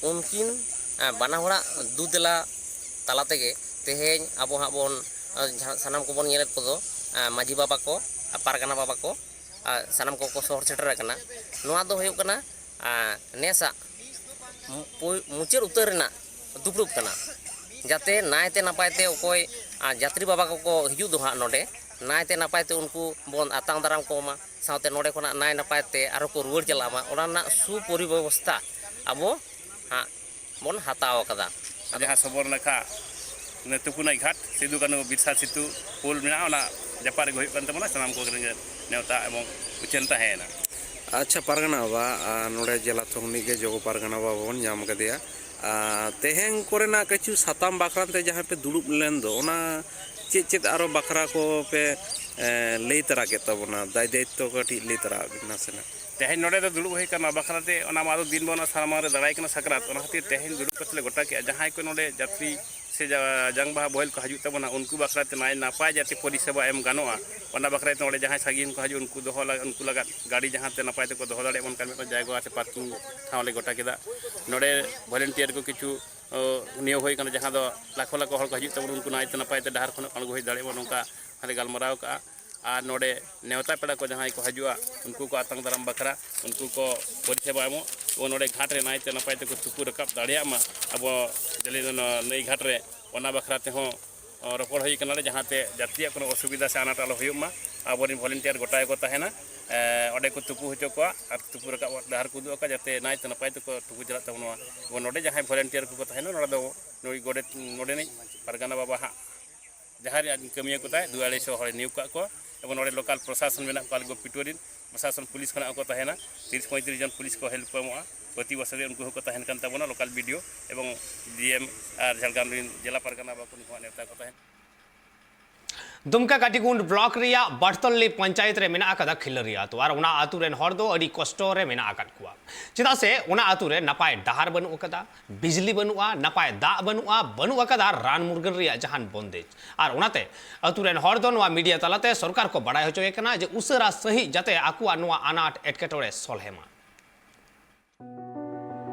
ᱩᱱᱠᱤᱱ ᱵᱟᱱᱟ ᱦᱚᱲᱟᱜ ᱫᱩ ᱫᱮᱞᱟ ᱛᱟᱞᱟ ᱛᱮᱜᱮ ᱛᱮᱦᱮᱧ ᱟᱵᱚ ᱦᱟᱸᱜ ᱵᱚᱱ ᱥᱟᱱᱟᱢ ᱠᱚᱵᱚᱱ ᱧᱮᱞᱮᱫ ᱠᱚᱫᱚ ᱢᱟᱹᱡᱷᱤ ᱵᱟᱵᱟ ᱠᱚ, ᱯᱟᱨᱜᱟᱱᱟ ᱵᱟᱵᱟ ᱠᱚ, ᱥᱟᱱᱟᱢ ᱠᱚᱠᱚ ᱥᱚᱦᱚᱨ ᱥᱮᱴᱮᱨ ᱟᱠᱟᱱᱟ᱾ ᱱᱚᱣᱟ ᱫᱚ ᱦᱩᱭᱩᱜ ᱠᱟᱱᱟ ᱱᱮᱥᱟᱜ ᱢᱩᱪᱟᱹᱫ ᱩᱛᱟᱹᱨ ᱨᱮᱱᱟᱜ ᱫᱩᱯᱲᱩᱵ ᱠᱟᱱᱟ, ᱡᱟᱛᱮ ᱱᱟᱭᱛᱮ ᱱᱟᱯᱟᱭ ᱛᱮ ᱚᱠᱚᱭ ᱡᱟᱛᱨᱤ ᱵᱟᱵᱟ ᱠᱚᱠᱚ ᱦᱤᱡᱩᱜ ᱫᱚ ᱦᱟᱸᱜ ᱱᱚᱰᱮ, ᱱᱟᱭᱛᱮ ᱱᱟᱯᱟᱭ ᱛᱮ ᱩᱱᱠᱩ ᱵᱚᱱ ᱟᱛᱟᱝ ᱫᱟᱨᱟᱢ ᱠᱚᱢᱟ, ᱥᱟᱶᱛᱮ ᱱᱚᱰᱮ ᱠᱷᱚᱱᱟᱜ ᱱᱟᱭ ᱱᱟᱯᱟᱭ ᱛᱮ ᱟᱨᱦᱚᱸ ᱠᱚ ᱨᱩᱣᱟᱹᱲ ᱪᱟᱞᱟᱜ ᱢᱟ, ᱚᱱᱟ ᱨᱮᱱᱟᱜ ᱥᱩᱯᱚᱨᱤᱵᱮᱵᱚᱥᱛᱷᱟ ᱟᱵᱚ ᱦᱟᱸᱜ ᱵᱚᱱ ᱦᱟᱛᱟᱣ ᱟᱠᱟᱫᱟ᱾ ᱡᱟᱦᱟᱸ ᱥᱚᱵᱚᱨᱱᱟᱠᱷᱟ ᱛᱩᱯᱩᱱᱟᱹᱭ ᱜᱷᱟᱴ ᱥᱤᱫᱩ ᱠᱟᱹᱱᱦᱩ ᱵᱤᱨᱥᱟ ᱥᱤᱛᱩ ᱯᱳᱞ ᱢᱮᱱᱟᱜᱼᱟ, ᱚᱱᱟ ᱡᱟᱯᱟᱜ ᱨᱮᱜᱮ ᱦᱩᱭᱩᱜ ᱠᱟᱱ ᱛᱟᱵᱚᱱᱟ᱾ ᱥᱟᱱᱟᱢ ᱠᱚᱜᱮ ᱱᱮᱣᱛᱟ ᱮᱵᱚᱝ ᱩᱪᱷᱟᱹᱱ ᱛᱟᱦᱮᱸᱭᱮᱱᱟ᱾ ᱟᱪᱪᱷᱟ ᱯᱟᱨᱜᱟᱱᱟ ᱵᱟᱵᱟ, ᱟᱨ ᱱᱚᱰᱮ ᱡᱮᱞᱟ ᱛᱷᱚᱠ ᱨᱤᱱᱤᱡ ᱜᱮ ᱡᱚᱜᱚ ᱯᱟᱨᱜᱟᱱᱟ ᱵᱟᱵᱟ ᱵᱚᱱ ᱧᱟᱢ ᱟᱠᱟᱫᱮᱭᱟ᱾ ᱟᱨ ᱛᱮᱦᱮᱧ ᱠᱚᱨᱮᱱᱟᱜ ᱠᱤᱪᱷᱩ ᱥᱟᱛᱟᱢ ᱵᱟᱠᱷᱨᱟ ᱛᱮ ᱡᱟᱦᱟᱸ ᱯᱮ ᱫᱩᱲᱩᱵ ᱞᱮᱱ ᱫᱚ, ᱚᱱᱟ ᱪᱮᱫ ᱪᱮᱫ ᱟᱨᱚ ᱵᱟᱠᱷᱨᱟ ᱠᱚ ᱯᱮ ᱮ, ᱞᱟᱹᱭ ᱛᱟᱨᱟ ᱠᱮᱫ ᱛᱟᱵᱚᱱᱟ? ᱫᱟᱭ ᱫᱟᱭᱤᱛᱛᱚ ᱠᱟᱹᱴᱤᱡ ᱞᱟᱹᱭ ᱛᱟᱨᱟ ᱟᱵᱤᱱ ᱱᱟᱥᱮᱱᱟᱜ᱾ ᱛᱮᱦᱮᱧ ᱱᱚᱰᱮ ᱫᱚ ᱫᱩᱲᱩᱵ ᱦᱩᱭ ᱟᱠᱟᱱᱟ ᱵᱟᱠᱷᱨᱟ ᱛᱮ, ᱚᱱᱟ ᱢᱟ ᱟᱫᱚ ᱫᱤᱱ ᱵᱚᱱ ᱥᱟᱢᱟᱝ ᱨᱮ ᱫᱟᱨᱟᱭ ᱠᱟᱱᱟ ᱥᱟᱠᱨᱟᱛ, ᱚᱱᱟ ᱠᱷᱟᱹᱛᱤᱨ ᱛᱮᱦᱮᱧ ᱫᱩᱲᱩᱵ ᱠᱟᱛᱮ ᱞᱮ ᱜᱚᱴᱟ ᱠᱮᱜᱼᱟ, ᱡᱟᱦᱟᱸᱭ ᱠᱚ ᱱᱚᱰᱮ ᱡᱟᱛᱨᱤ ᱥᱮ ᱡᱟ-, ᱡᱟᱝ ᱵᱟᱦᱟ ᱵᱚᱦᱮᱞ ᱠᱚ ᱦᱤᱡᱩᱜ ᱛᱟᱵᱚᱱᱟ, ᱩᱱᱠᱩ ᱵᱟᱠᱷᱨᱟ ᱛᱮ ᱱᱟᱭ ᱱᱟᱯᱟᱭ ᱡᱟᱛᱮ ᱯᱚᱨᱤᱥᱮᱵᱟ ᱮᱢ ᱜᱟᱱᱚᱜᱼᱟ, ᱚᱱᱟ ᱵᱟᱠᱷᱨᱟ ᱛᱮ ᱱᱚᱰᱮ ᱡᱟᱦᱟᱸᱭ ᱥᱟᱺᱜᱤᱧ ᱠᱚ ᱦᱤᱡᱩᱜ, ᱩᱱᱠᱩ ᱫᱚᱦᱚ ᱞᱟ-, ᱩᱱᱠᱩ ᱞᱟᱜᱟᱫ ᱜᱟᱹᱰᱤ ᱡᱟᱦᱟᱸ ᱛᱮ ᱱᱟᱯᱟᱭ ᱛᱮᱠᱚ ᱫᱚᱦᱚ ᱫᱟᱲᱮᱭᱟᱜ ᱢᱟ, ᱚᱱᱠᱟᱱ ᱢᱤᱫᱴᱟᱝ ᱡᱟᱭᱜᱟ ᱥᱮ ᱯᱟᱨᱠᱤᱝ ᱴᱷᱟᱶ ᱞᱮ ᱜᱚᱴᱟ ᱠᱮᱫᱟ᱾ ᱱᱚᱰᱮ ᱵᱷᱚᱞᱮᱱᱴᱤᱭᱟᱨ ᱠᱚ ᱠᱤᱪᱷᱩ, ᱚ, ᱱᱤᱭᱳᱜᱽ ᱦᱩᱭ ᱠᱟᱱᱟ, ᱡᱟᱦᱟᱸ ᱫᱚ ᱞᱟᱠᱷᱚ ᱞᱟᱠᱷᱚ ᱦᱚᱲ ᱠᱚ ᱦᱤᱡᱩᱜ ᱛᱟᱵᱚᱱᱟ, ᱩᱱᱠᱩ ᱱᱟᱭᱛᱮ ᱱᱟᱯᱟᱭ ᱛᱮ ᱰᱟᱦᱟᱨ ᱠᱷᱚᱱᱟᱜ ᱠᱚ ᱟᱬᱜᱚ ᱦᱮᱡ ᱫᱟᱲᱮᱭᱟᱜ ᱢᱟ, ᱱᱚᱝᱠᱟ ᱞᱮ ᱜᱟᱞᱢᱟᱨᱟᱣ ᱠᱟᱜᱼᱟ᱾ ᱟᱨ ᱱᱚᱰᱮ ᱱᱮᱣᱛᱟ ᱯᱮᱲᱟ ᱠᱚ ᱡᱟᱦᱟᱸᱭ ᱠᱚ ᱦᱤᱡᱩᱜᱼᱟ, ᱩᱱᱠᱩ ᱠᱚ ᱟᱛᱟᱝ ᱫᱟᱨᱟᱢ ᱵᱟᱠᱷᱨᱟ, ᱩᱱᱠᱩ ᱠᱚ ᱯᱚᱨᱤᱥᱮᱵᱟ ᱮᱢᱚᱜ, ᱮᱵᱚᱝ ᱱᱚᱰᱮ ᱜᱷᱟᱴ ᱨᱮ ᱱᱟᱭᱛᱮ ᱱᱟᱯᱟᱭ ᱛᱮᱠᱚ ᱛᱩᱯᱩ ᱨᱟᱠᱟᱵ ᱫᱟᱲᱮᱭᱟᱜ ᱢᱟ ᱟᱵᱚ ᱡᱟᱹᱞᱤ ᱱᱟᱹᱭ ᱜᱷᱟᱴ ᱨᱮ, ᱚᱱᱟ ᱵᱟᱠᱷᱨᱟ ᱛᱮᱦᱚᱸ ᱨᱚᱯᱚᱲ ᱦᱩᱭ ᱠᱟᱱᱟᱞᱮ, ᱡᱟᱦᱟᱸᱛᱮ ᱡᱟᱹᱛᱤᱭᱟᱜ ᱠᱳᱱᱳ ᱚᱥᱩᱵᱤᱫᱷᱟ ᱥᱮ ᱟᱱᱟᱴ ᱟᱞᱚ ᱦᱩᱭᱩᱜ ᱢᱟ᱾ ᱟᱵᱚᱨᱮᱱ volunteer ᱜᱚᱴᱟ ᱜᱮᱠᱚ ᱛᱟᱦᱮᱱᱟ, ᱮ, ᱚᱸᱰᱮ ᱠᱚ ᱛᱩᱯᱩ ᱦᱚᱪᱚ ᱠᱚᱣᱟ ᱟᱨ ᱛᱩᱯᱩ ᱨᱟᱠᱟᱵ ᱰᱟᱦᱟᱨ ᱠᱚ ᱩᱫᱩᱜ ᱟᱠᱚᱣᱟ, ᱡᱟᱛᱮ ᱱᱟᱭᱛᱮ ᱱᱟᱯᱟᱭ ᱛᱮᱠᱚ ᱛᱩᱯᱩ ᱪᱟᱞᱟᱜ ᱛᱟᱵᱚᱱᱟ᱾ ᱮᱵᱚᱝ ᱱᱚᱰᱮ ᱡᱟᱦᱟᱸᱭ volunteer ᱠᱚᱠᱚ ᱛᱟᱦᱮᱱᱟ, ᱱᱚᱰᱮ ᱫᱚ ᱱᱩᱭ ᱜᱚᱰᱮᱛ, ᱱᱚᱰᱮᱱᱤᱡ ᱯᱟᱨᱜᱟᱱᱟ ᱵᱟᱵᱟ ᱦᱟᱸᱜ ᱡᱟᱦᱟᱸ ᱨᱮᱭᱟᱜ ᱠᱟᱹᱢᱤᱭᱟᱹ ᱠᱚ ᱛᱟᱭ, ᱫᱩ ᱟᱲᱟᱭᱥᱚ ᱦᱚᱲᱮ ᱱᱤᱭᱳᱜᱽ ᱠᱟᱜ ᱠᱚᱣᱟ᱾ ᱮᱵᱚᱝ ᱱᱚᱰᱮ local ᱯᱨᱚᱥᱟᱥᱚᱱ ᱢᱮᱱᱟᱜ ᱠᱚᱣᱟ, ᱟᱞᱮ ᱜᱳᱯᱤᱴᱳ ᱨᱮᱱ ᱯᱨᱚᱥᱟᱥᱚᱱ ᱯᱩᱞᱤᱥ ᱠᱷᱚᱱᱟᱜ ᱦᱚᱸᱠᱚ ᱛᱟᱦᱮᱱᱟ, ᱛᱤᱨᱤᱥ ᱯᱚᱸᱭᱛᱨᱤᱥ ᱡᱚᱱ ᱯᱩᱞᱤᱥ ᱠᱚ help ᱠᱚ ᱮᱢᱚᱜᱼᱟ᱾ ᱯᱨᱚᱛᱤ ᱵᱚᱪᱷᱚᱨ ᱜᱮ ᱩᱱᱠᱩ ᱦᱚᱸᱠᱚ ᱛᱟᱦᱮᱱ ᱠᱟᱱ ᱛᱟᱵᱚᱱᱟ, local BDO ᱮᱵᱚᱝ DM ᱟᱨ ᱡᱷᱟᱲᱜᱨᱟᱢ ᱨᱮᱱ ᱡᱮᱞᱟ ᱯᱟᱨᱜᱟᱱᱟ ᱵᱟᱵᱟ ᱠᱚ, ᱱᱩᱠᱩᱣᱟᱜ ᱱᱮᱣᱛᱟ ᱠᱚ ᱛᱟᱦᱮᱱ᱾ ᱫᱩᱢᱠᱟ ᱠᱟᱴᱤᱠᱩᱱᱰ block ᱨᱮᱭᱟᱜ ᱵᱟᱴᱛᱚᱞᱞᱤ ᱯᱚᱧᱪᱟᱭᱮᱛ ᱨᱮ ᱢᱮᱱᱟᱜ ᱟᱠᱟᱫᱟ ᱠᱷᱤᱞᱟᱹᱨᱤᱭᱟ ᱟᱹᱛᱩ, ᱟᱨ ᱚᱱᱟ ᱟᱹᱛᱩ ᱨᱮᱱ ᱦᱚᱲ ᱫᱚ ᱟᱹᱰᱤ ᱠᱚᱥᱴᱚ ᱨᱮ ᱢᱮᱱᱟᱜ ᱟᱠᱟᱫ ᱠᱚᱣᱟ᱾ ᱪᱮᱫᱟᱜ ᱥᱮ ᱚᱱᱟ ᱟᱹᱛᱩ ᱨᱮ ᱱᱟᱯᱟᱭ ᱰᱟᱦᱟᱨ ᱵᱟᱹᱱᱩᱜ ᱟᱠᱟᱫᱟ, ᱵᱤᱡᱽᱞᱤ ᱵᱟᱹᱱᱩᱜᱼᱟ, ᱱᱟᱯᱟᱭ ᱫᱟᱜ ᱵᱟᱹᱱᱩᱜᱼᱟ, ᱵᱟᱹᱱᱩᱜ ᱟᱠᱟᱫᱟ ᱨᱟᱱ ᱢᱩᱨᱜᱟᱹᱱ ᱨᱮᱭᱟᱜ ᱡᱟᱦᱟᱱ ᱵᱚᱱᱫᱮᱡᱽ᱾ ᱟᱨ ᱚᱱᱟᱛᱮ ᱟᱹᱛᱩ ᱨᱮᱱ ᱦᱚᱲ ᱫᱚ ᱱᱚᱣᱟ media ᱛᱟᱞᱟᱛᱮ ᱥᱚᱨᱠᱟᱨ ᱠᱚ ᱵᱟᱲᱟᱭ ᱦᱚᱪᱚᱭᱮ ᱠᱟᱱᱟ ᱡᱮ ᱩᱥᱟᱹᱨᱟ ᱥᱟᱺᱦᱤᱡ ᱡᱟᱛᱮ ᱟᱠᱚᱣᱟᱜ ᱱᱚᱣᱟ ᱟᱱᱟᱴ ᱮᱴᱠᱮᱴᱚᱬᱮ ᱥᱚᱞᱦᱮ ᱢᱟ᱾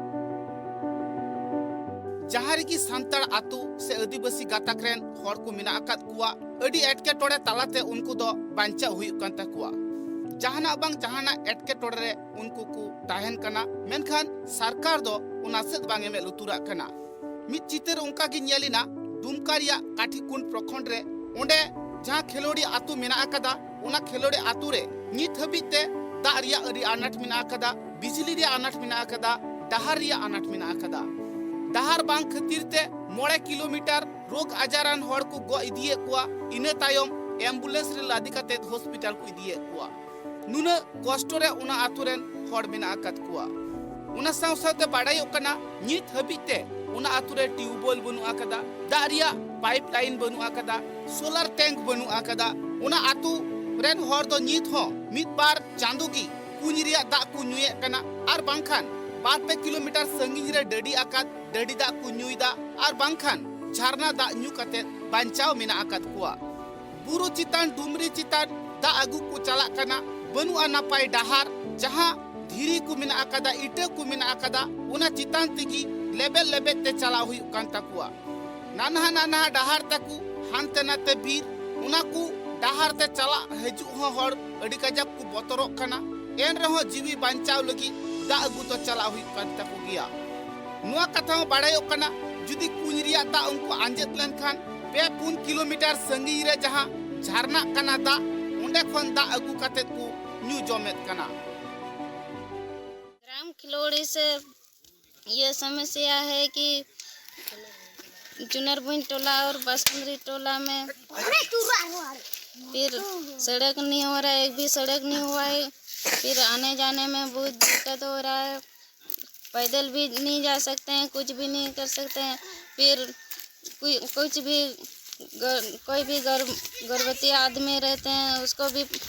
ᱡᱟᱦᱟᱸ ᱨᱮᱜᱮ ᱥᱟᱱᱛᱟᱲ ᱟᱛᱳ ᱥᱮ ᱟᱹᱫᱤᱵᱟᱹᱥᱤ ᱜᱟᱛᱟᱠ ᱨᱮᱱ ᱦᱚᱲ ᱠᱚ ᱢᱮᱱᱟᱜ ᱟᱠᱟᱫ ᱠᱚᱣᱟ, ᱟᱹᱰᱤ ᱮᱴᱠᱮᱴᱚᱬᱮ ᱛᱟᱞᱟᱛᱮ ᱩᱱᱠᱩ ᱫᱚ ᱵᱟᱧᱪᱟᱣ ᱦᱩᱭᱩᱜ ᱠᱟᱱ ᱛᱟᱠᱚᱣᱟ᱾ ᱡᱟᱦᱟᱱᱟᱜ ᱵᱟᱝ ᱡᱟᱦᱟᱱᱟᱜ ᱮᱴᱠᱮᱴᱚᱬᱮ ᱨᱮ ᱩᱱᱠᱩ ᱠᱚ ᱛᱟᱦᱮᱱ ᱠᱟᱱᱟ, ᱢᱮᱱᱠᱷᱟᱱ ᱥᱚᱨᱠᱟᱨ ᱫᱚ ᱚᱱᱟ ᱥᱮᱫ ᱵᱟᱝ ᱮ ᱢᱮᱫ ᱞᱩᱛᱩᱨᱟᱜ ᱠᱟᱱᱟ᱾ ᱢᱤᱫ ᱪᱤᱛᱟᱹᱨ ᱚᱱᱠᱟ ᱜᱮ ᱧᱮᱞ ᱮᱱᱟ ᱫᱩᱢᱠᱟ ᱨᱮᱭᱟᱜ ᱠᱟᱴᱷᱤᱠᱩᱱᱰ ᱯᱨᱚᱠᱷᱚᱸᱰ ᱨᱮ᱾ ᱚᱸᱰᱮ ᱡᱟᱦᱟᱸ ᱠᱷᱮᱞᱳᱰᱤ ᱟᱛᱳ ᱢᱮᱱᱟᱜ ᱟᱠᱟᱫᱟ, ᱚᱱᱟ ᱠᱷᱮᱞᱳᱰᱤ ᱟᱛᱳ ᱨᱮ ᱱᱤᱛ ᱦᱟᱹᱵᱤᱡ ᱛᱮ ᱫᱟᱜ ᱨᱮᱭᱟᱜ ᱟᱹᱰᱤ ᱟᱱᱟᱴ ᱢᱮᱱᱟᱜ ᱟᱠᱟᱫᱟ, ᱵᱤᱡᱽᱞᱤ ᱨᱮᱭᱟᱜ ᱟᱱᱟᱴ ᱢᱮᱱᱟᱜ ᱟᱠᱟᱫᱟ, ᱰᱟᱦᱟᱨ ᱨᱮᱭᱟᱜ ᱟᱱᱟᱴ ᱢᱮᱱᱟᱜ ᱟᱠᱟᱫᱟ᱾ ᱰᱟᱦᱟᱨ ᱵᱟᱝ ᱠᱷᱟᱹᱛᱤᱨ ᱛᱮ ᱢᱚᱬᱮ ᱠᱤᱞᱳᱢᱤᱴᱟᱨ ᱨᱳᱜᱽ ᱟᱡᱟᱨᱟᱱ ᱦᱚᱲ ᱠᱚ ᱜᱚᱜ ᱤᱫᱤᱭᱮᱫ ᱠᱚᱣᱟ, ᱤᱱᱟᱹ ᱛᱟᱭᱚᱢ ambulance ᱨᱮ ᱞᱟᱫᱮ ᱠᱟᱛᱮ ᱦᱚᱥᱯᱤᱴᱟᱞ ᱠᱚ ᱤᱫᱤᱭᱮᱫ ᱠᱚᱣᱟ᱾ ᱱᱩᱱᱟᱹᱜ ᱠᱚᱥᱴᱚ ᱨᱮ ᱚᱱᱟ ᱟᱛᱳ ᱨᱮᱱ ᱦᱚᱲ ᱢᱮᱱᱟᱜ ᱟᱠᱟᱫ ᱠᱚᱣᱟ᱾ ᱚᱱᱟ ᱥᱟᱶ ᱥᱟᱶᱛᱮ ᱵᱟᱰᱟᱭᱚᱜ ᱠᱟᱱᱟ, ᱱᱤᱛ ᱦᱟᱹᱵᱤᱡ ᱛᱮ ᱚᱱᱟ ᱟᱛᱳ ᱨᱮ ᱴᱤᱭᱩᱵᱚᱭᱮᱞ ᱵᱟᱹᱱᱩᱜ ᱟᱠᱟᱫᱟ, ᱫᱟᱜ ᱨᱮᱭᱟᱜ ᱯᱟᱭᱤᱯ ᱞᱟᱭᱤᱱ ᱵᱟᱹᱱᱩᱜ ᱟᱠᱟᱫᱟ, ᱥᱳᱞᱟᱨ ᱴᱮᱝᱠ ᱵᱟᱹᱱᱩᱜ ᱟᱠᱟᱫᱟ᱾ ᱚᱱᱟ ᱟᱛᱳ ᱨᱮᱱ ᱦᱚᱲ ᱫᱚ ᱱᱤᱛ ᱦᱚᱸ ᱢᱤᱫ ᱵᱟᱨ ᱪᱟᱸᱫᱳ ᱜᱮ ᱠᱩᱧ ᱨᱮᱭᱟᱜ ᱫᱟᱜ ᱠᱚ ᱧᱩᱭᱮᱫ ᱠᱟᱱᱟ, ᱟᱨ ᱵᱟᱝᱠᱷᱟᱱ ᱵᱟᱨ ᱯᱮ ᱠᱤᱞᱳᱢᱤᱴᱟᱨ ᱥᱟᱺᱜᱤᱧ ᱨᱮ ᱰᱟᱹᱰᱤ ᱟᱠᱟᱫ ᱰᱟᱹᱰᱤ ᱫᱟᱜ ᱠᱚ ᱧᱩᱭᱮᱫᱟ, ᱟᱨ ᱵᱟᱝᱠᱷᱟᱱ ᱡᱷᱟᱨᱱᱟ ᱫᱟᱜ ᱧᱩ ᱠᱟᱛᱮ ᱵᱟᱧᱪᱟᱣ ᱢᱮᱱᱟᱜ ᱟᱠᱟᱫ ᱠᱚᱣᱟ᱾ ᱵᱩᱨᱩ ᱪᱮᱛᱟᱱ, ᱰᱩᱢᱨᱤ ᱪᱮᱛᱟᱱ ᱫᱟᱜ ᱟᱹᱜᱩ ᱠᱚ ᱪᱟᱞᱟᱜ ᱠᱟᱱᱟ, ᱵᱟᱹᱱᱩᱜᱼᱟ ᱱᱟᱯᱟᱭ ᱰᱟᱦᱟᱨ, ᱡᱟᱦᱟᱸ ᱫᱷᱤᱨᱤ ᱠᱚ ᱢᱮᱱᱟᱜ ᱟᱠᱟᱫᱟ, ᱤᱴᱟᱹ ᱠᱚ ᱢᱮᱱᱟᱜ ᱟᱠᱟᱫᱟ, ᱚᱱᱟ ᱪᱮᱛᱟᱱ ᱛᱮᱜᱮ ᱞᱮᱵᱮᱫ ᱞᱮᱵᱮᱫ ᱛᱮ ᱪᱟᱞᱟᱣ ᱦᱩᱭᱩᱜ ᱠᱟᱱ ᱛᱟᱠᱚᱣᱟ᱾ ᱱᱟᱱᱦᱟ ᱱᱟᱱᱦᱟ ᱰᱟᱦᱟᱨ ᱛᱟᱠᱚ, ᱦᱟᱱᱛᱮ ᱱᱟᱛᱮ ᱵᱤᱨ, ᱚᱱᱟ ᱠᱚ ᱰᱟᱦᱟᱨ ᱛᱮ ᱪᱟᱞᱟᱜ ᱦᱤᱡᱩᱜ ᱦᱚᱸ ᱦᱚᱲ ᱟᱹᱰᱤ ᱠᱟᱡᱟᱠ ᱠᱚ ᱵᱚᱛᱚᱨᱚᱜ ᱠᱟᱱᱟ᱾ ᱮᱱ ᱨᱮᱦᱚᱸ ᱡᱤᱣᱤ ᱵᱟᱧᱪᱟᱣ ᱞᱟᱹᱜᱤᱫ ᱫᱟᱜ ᱟᱹᱜᱩ ᱫᱚ ᱪᱟᱞᱟᱜ ᱦᱩᱭᱩᱜ ᱠᱟᱱ ᱛᱟᱠᱚ ᱜᱮᱭᱟ᱾ ᱱᱚᱣᱟ ᱠᱟᱛᱷᱟ ᱦᱚᱸ ᱵᱟᱲᱟᱭᱚᱜ ᱠᱟᱱᱟ, ᱡᱩᱫᱤ ᱠᱩᱧ ᱨᱮᱭᱟᱜ ᱫᱟᱜ ᱩᱱᱠᱩ ᱟᱸᱡᱮᱫ ᱞᱮᱱᱠᱷᱟᱱ ᱯᱮ ᱯᱩᱱ ᱠᱤᱞᱳᱢᱤᱴᱟᱨ ᱥᱟᱺᱜᱤᱧ ᱨᱮ ᱡᱟᱦᱟᱸ ᱡᱷᱟᱨᱱᱟᱜ ᱠᱟᱱᱟ ᱫᱟᱜ, ᱚᱸᱰᱮ ᱠᱷᱚᱱ ᱫᱟᱜ ᱟᱹᱜᱩ ᱠᱟᱛᱮᱫ ᱠᱚ ᱧᱩ ᱡᱚᱢᱮᱫ ᱠᱟᱱᱟ᱾ ग्राम खिलोड़ी से ये समस्या है कि चुनरभुंज टोला और बासकुंदरी टोला में फिर सड़क नहीं हो रहा है, एक भी सड़क नहीं हुआ है। फिर आने जाने में बहुत दिक्कत हो रहा है, पैदल भी नहीं जा सकते हैं, कुछ भी नहीं कर सकते हैं। फिर कोई कुछ भी गर, कोई भी गर, गर्भवती आदमी रहते हैं, उसको भी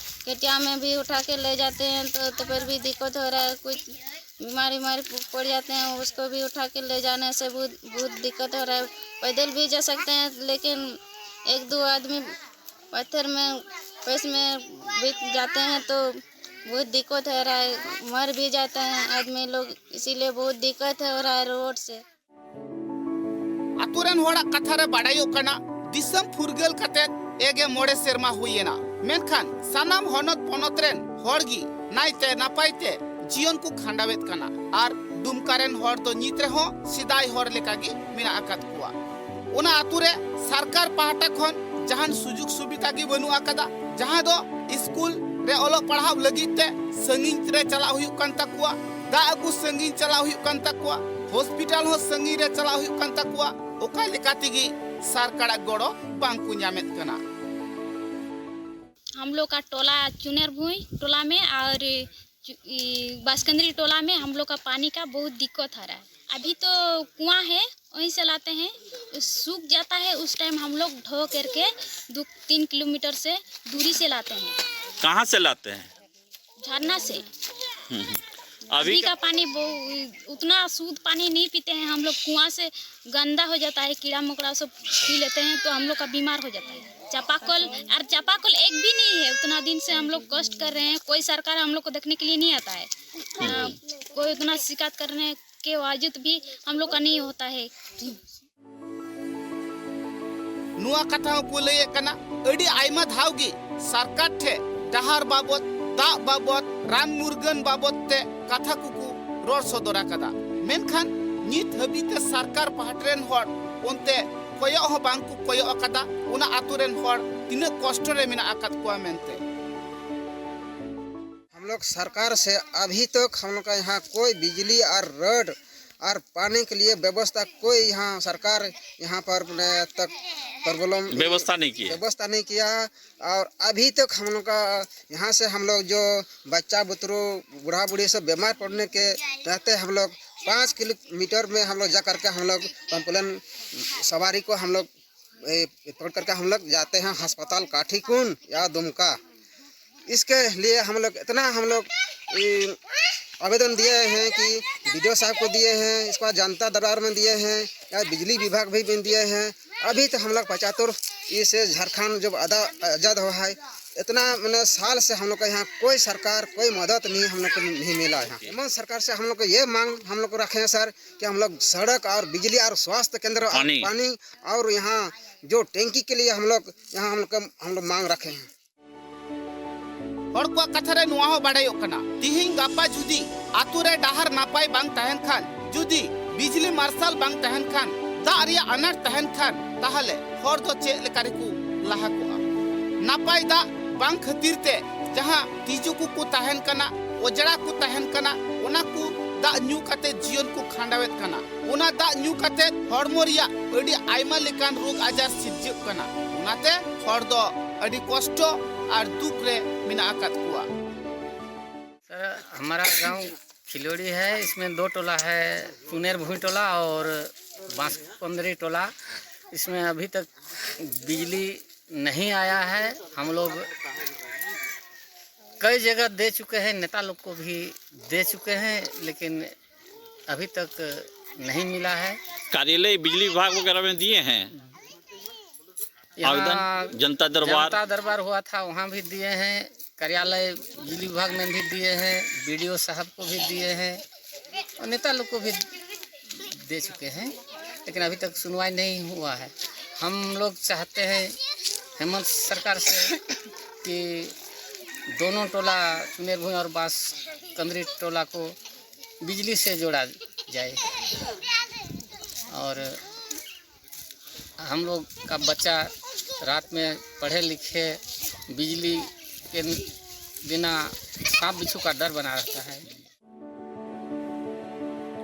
केटिया में भी उठा के ले जाते हैं, तो तो फिर भी दिक्कत हो रहा है। कुछ बीमार बीमार पड़ जाते हैं, उसको भी उठा के ले जाने से बहुत बहुत दिक्कत हो रहा है। पैदल भी जा सकते हैं, लेकिन एक दो आदमी पत्थर में फंस में बिक जाते हैं, तो बहुत दिक्कत हो रहा है, मर भी जाते हैं आदमी लोग, इसीलिए बहुत दिक्कत हो रहा है रोड से। ᱟᱛᱳ ᱨᱮᱱ ᱦᱚᱲᱟᱜ ᱠᱟᱛᱷᱟ ᱨᱮ ᱵᱟᱰᱟᱭᱚᱜ ᱠᱟᱱᱟ, ᱫᱤᱥᱚᱢ ᱯᱷᱩᱨᱜᱟᱹᱞ ᱠᱟᱛᱮ ᱮᱜᱮ ᱢᱚᱬᱮ ᱥᱮᱨᱢᱟ ᱦᱩᱭ ᱮᱱᱟ, ᱢᱮᱱᱠᱷᱟᱱ ᱥᱟᱱᱟᱢ ᱦᱚᱱᱚᱛ ᱯᱚᱱᱚᱛ ᱨᱮᱱ ᱦᱚᱲ ᱜᱮ ᱱᱟᱭᱛᱮ ᱱᱟᱯᱟᱭ ᱛᱮ ᱡᱤᱭᱚᱱ ᱠᱚ ᱠᱷᱟᱸᱰᱟᱣᱮᱫ ᱠᱟᱱᱟ᱾ ᱟᱨ ᱫᱩᱢᱠᱟ ᱨᱮᱱ ᱦᱚᱲ ᱫᱚ ᱱᱤᱛ ᱨᱮᱦᱚᱸ ᱥᱮᱫᱟᱭ ᱦᱚᱲ ᱞᱮᱠᱟ ᱜᱮ ᱢᱮᱱᱟᱜ ᱟᱠᱟᱫ ᱠᱚᱣᱟ᱾ ᱚᱱᱟ ᱟᱛᱳ ᱨᱮ ᱥᱚᱨᱠᱟᱨ ᱯᱟᱦᱴᱟ ᱠᱷᱚᱱ ᱡᱟᱦᱟᱱ ᱥᱩᱡᱳᱜᱽ ᱥᱩᱵᱤᱫᱷᱟ ᱜᱮ ᱵᱟᱹᱱᱩᱜ ᱟᱠᱟᱫᱟ, ᱡᱟᱦᱟᱸ ᱫᱚ ᱥᱠᱩᱞ ᱨᱮ ᱚᱞᱚᱜ ᱯᱟᱲᱦᱟᱣ ᱞᱟᱹᱜᱤᱫ ᱛᱮ ᱥᱟᱺᱜᱤᱧ ᱨᱮ ᱪᱟᱞᱟᱜ ᱦᱩᱭᱩᱜ ᱠᱟᱱ ᱛᱟᱠᱚᱣᱟ, ᱫᱟᱜ ᱟᱹᱜᱩ ᱥᱟᱺᱜᱤᱧ ᱪᱟᱞᱟᱜ ᱦᱩᱭᱩᱜ ᱠᱟᱱ ᱛᱟᱠᱚᱣᱟ, ᱦᱚᱥᱯᱤᱴᱟᱞ ᱦᱚᱸ ᱥᱟᱺᱜᱤᱧ ᱨᱮ ᱪᱟᱞᱟᱜ ᱦᱩᱭᱩᱜ ᱠᱟᱱ ᱛᱟᱠᱚᱣᱟ᱾ ᱚᱠᱟ ᱞᱮᱠᱟ ᱛᱮᱜᱮ ᱥᱚᱨᱠᱟᱨᱟᱜ ᱜᱚᱲᱚ ᱵᱟᱝ ᱠᱚ ᱧᱟᱢᱮᱫ ᱠᱟᱱᱟ᱾ हम लोग का टोला चुनर भुई टोला में और चु- ई, बासकंदरी टोला में हम लोग का पानी का बहुत दिक्कत आ रहा है। अभी तो कुआं है, वहीं से लाते हैं। सूख जाता है, उस टाइम हम लोग ढो करके दो तीन किलोमीटर से दूरी से लाते हैं। कहाँ से लाते हैं? झरना से। हम्म, हम्म। अभी अभी का पानी बहु- उतना शुद्ध पानी नहीं पीते हैं हम लोग। कुआं से गंदा हो जाता है, कीड़ा मकोड़ा सब पी लेते हैं, तो हम लोग का बीमार हो जाता है। चापाकल और चापाकल एक भी नहीं है। उतना दिन से हम लोग कष्ट कर रहे हैं, कोई सरकार हम लोग को देखने के लिए नहीं आता है। ना कोई उतना शिकायत करने के बावजूद भी हम लोग का नहीं होता है। ᱱᱚᱣᱟ ᱠᱟᱛᱷᱟ ᱦᱚᱸᱠᱚ ᱞᱟᱹᱭᱮᱫ ᱠᱟᱱᱟ, ᱟᱹᱰᱤ ᱟᱭᱢᱟ ᱫᱷᱟᱣ ᱜᱮ ᱥᱚᱨᱠᱟᱨ ᱴᱷᱮᱱ ᱰᱟᱦᱟᱨ ᱵᱟᱵᱚᱫ, ᱫᱟᱜ ᱵᱟᱵᱚᱫ, ᱨᱟᱱ ᱢᱩᱨᱜᱟᱹᱱ ᱵᱟᱵᱚᱫ ᱛᱮ ᱠᱟᱛᱷᱟ ᱠᱚᱠᱚ ᱨᱚᱲ ᱥᱚᱫᱚᱨ ᱟᱠᱟᱫᱟ, ᱢᱮᱱᱠᱷᱟᱱ ᱱᱤᱛ ᱦᱟᱹᱵᱤᱡ ᱛᱮ ᱥᱚᱨᱠᱟᱨ ᱯᱟᱦᱴᱟ ᱨᱮᱱ ᱦᱚᱲ ᱚᱱᱛᱮ ᱠᱚᱭᱚᱜ ᱦᱚᱸ ᱵᱟᱝ ᱠᱚ ᱠᱚᱭᱚᱜ ᱟᱠᱟᱫᱟ ᱚᱱᱟ ᱟᱛᱳ ᱨᱮᱱ ᱦᱚᱲ ᱛᱤᱱᱟᱹᱜ ᱠᱚᱥᱴᱚ ᱨᱮ ᱢᱮᱱᱟᱜ ᱟᱠᱟᱫ ᱠᱚᱣᱟ ᱢᱮᱱᱛᱮ᱾ हम लोग सरकार से अभी तक हम लोग का यहाँ कोई बिजली और रोड और पानी के लिए व्यवस्था कोई यहाँ सरकार यहाँ पर तक प्रॉब्लम व्यवस्था नहीं किया। व्यवस्था नहीं किया। और अभी तक हम लोग का यहाँ से हम लोग जो बच्चा बुतरू बूढ़ा बूढ़ी सब बीमार पड़ने के रहते हम लोग पाँच किलोमीटर में हम लोग जा करके हम लोग कंप्लेन सवारी को हम लोग पकड़ करके हम लोग जाते हैं अस्पताल काठीकुंड या दुमका। इसके लिए हम लोग इतना हम लोग आवेदन दिए हैं कि बीडीओ साहब को दिए हैं, इसके बाद जनता दरबार में दिए हैं या बिजली विभाग भी में दिए हैं। अभी तो हम लोग पचातुर इस झारखंड जब आदा आज़ाद हुआ है इतना मैंने साल से हम लोग का यहाँ कोई सरकार कोई मदद नहीं हम लोग को नहीं मिला। यहाँ हेमंत सरकार से हम लोग को ये मांग हम लोग को रखे हैं सर कि हम लोग सड़क और बिजली और स्वास्थ्य केंद्र और पानी। पानी और यहाँ जो टैंकी के लिए हम लोग यहाँ हम लोग हम लोग मांग रखे हैं। ᱦᱚᱲ ᱠᱚᱣᱟᱜ ᱠᱟᱛᱷᱟ ᱨᱮ ᱱᱚᱣᱟ ᱦᱚᱸ ᱵᱟᱰᱟᱭᱚᱜ ᱠᱟᱱᱟ, ᱛᱤᱦᱤᱧ ᱜᱟᱯᱟ ᱡᱩᱫᱤ ᱟᱛᱳ ᱨᱮ ᱰᱟᱦᱟᱨ ᱱᱟᱯᱟᱭ ᱵᱟᱝ ᱛᱟᱦᱮᱱ ᱠᱷᱟᱱ, ᱡᱩᱫᱤ ᱵᱤᱡᱽᱞᱤ ᱢᱟᱨᱥᱟᱞ ᱵᱟᱝ ᱛᱟᱦᱮᱱ ᱠᱷᱟᱱ, ᱫᱟᱜ ᱨᱮᱭᱟᱜ ᱟᱱᱟᱴ ᱛᱟᱦᱮᱱ ᱠᱷᱟᱱ, ᱛᱟᱦᱚᱞᱮ ᱦᱚᱲ ᱫᱚ ᱪᱮᱫ ᱞᱮᱠᱟ ᱨᱮᱠᱚ ᱞᱟᱦᱟ ᱠᱚᱜᱼᱟ? ᱱᱟᱯᱟᱭ ᱫᱟᱜ ᱵᱟᱝ ᱠᱷᱟᱹᱛᱤᱨ ᱛᱮ ᱡᱟᱦᱟᱸ ᱛᱤᱡᱩ ᱠᱚᱠᱚ ᱛᱟᱦᱮᱱ ᱠᱟᱱᱟ, ᱚᱡᱽᱲᱟ ᱠᱚ ᱛᱟᱦᱮᱱ ᱠᱟᱱᱟ, ᱚᱱᱟ ᱠᱚ ᱫᱟᱜ ᱧᱩ ᱠᱟᱛᱮ ᱡᱤᱭᱚᱱ ᱠᱚ ᱠᱷᱟᱸᱰᱟᱣᱮᱫ ᱠᱟᱱᱟ᱾ ᱚᱱᱟ ᱫᱟᱜ ᱧᱩ ᱠᱟᱛᱮ ᱦᱚᱲᱢᱚ ᱨᱮᱭᱟᱜ ᱟᱹᱰᱤ ᱟᱭᱢᱟ ᱞᱮᱠᱟᱱ ᱨᱳᱜᱽ ᱟᱡᱟᱨ ᱥᱤᱨᱡᱟᱹᱜ ᱠᱟᱱᱟ᱾ ᱚᱱᱟᱛᱮ ᱦᱚᱲ ᱫᱚ ᱟᱹᱰᱤ ᱠᱚᱥᱴᱚ ᱟᱨ ᱫᱩᱠ ᱨᱮ ᱢᱮᱱᱟᱜ ᱟᱠᱟᱫ ᱠᱚᱣᱟ᱾ सर, हमारा गांव खिलोड़ी है। इसमें दो टोला है, चुनेर भुई टोला और बांसकंदरी टोला। इसमें अभी तक बिजली नहीं आया है। हम लोग कई जगह दे चुके हैं, नेता लोग को भी दे चुके हैं, लेकिन अभी तक नहीं मिला है। कार्यालय बिजली विभाग वगैरह में दिए हैं यहाँ आवेदन? जनता दरबार? जनता दरबार हुआ था, वहाँ भी दिए हैं, कार्यालय बिजली विभाग में भी दिए हैं, बीडीओ साहब को भी दिए हैं और नेता लोग को भी दे चुके हैं, लेकिन अभी तक सुनवाई नहीं हुआ है। हम लोग चाहते हैं हेमंत सरकार से कि दोनों टोला चुनेर भुई और बांस कंदरी टोला को बिजली से जोड़ा जाए और हम लोग का बच्चा रात में पढ़े लिखे, बिजली के बिना सांप बिच्छू का डर बना रहता है।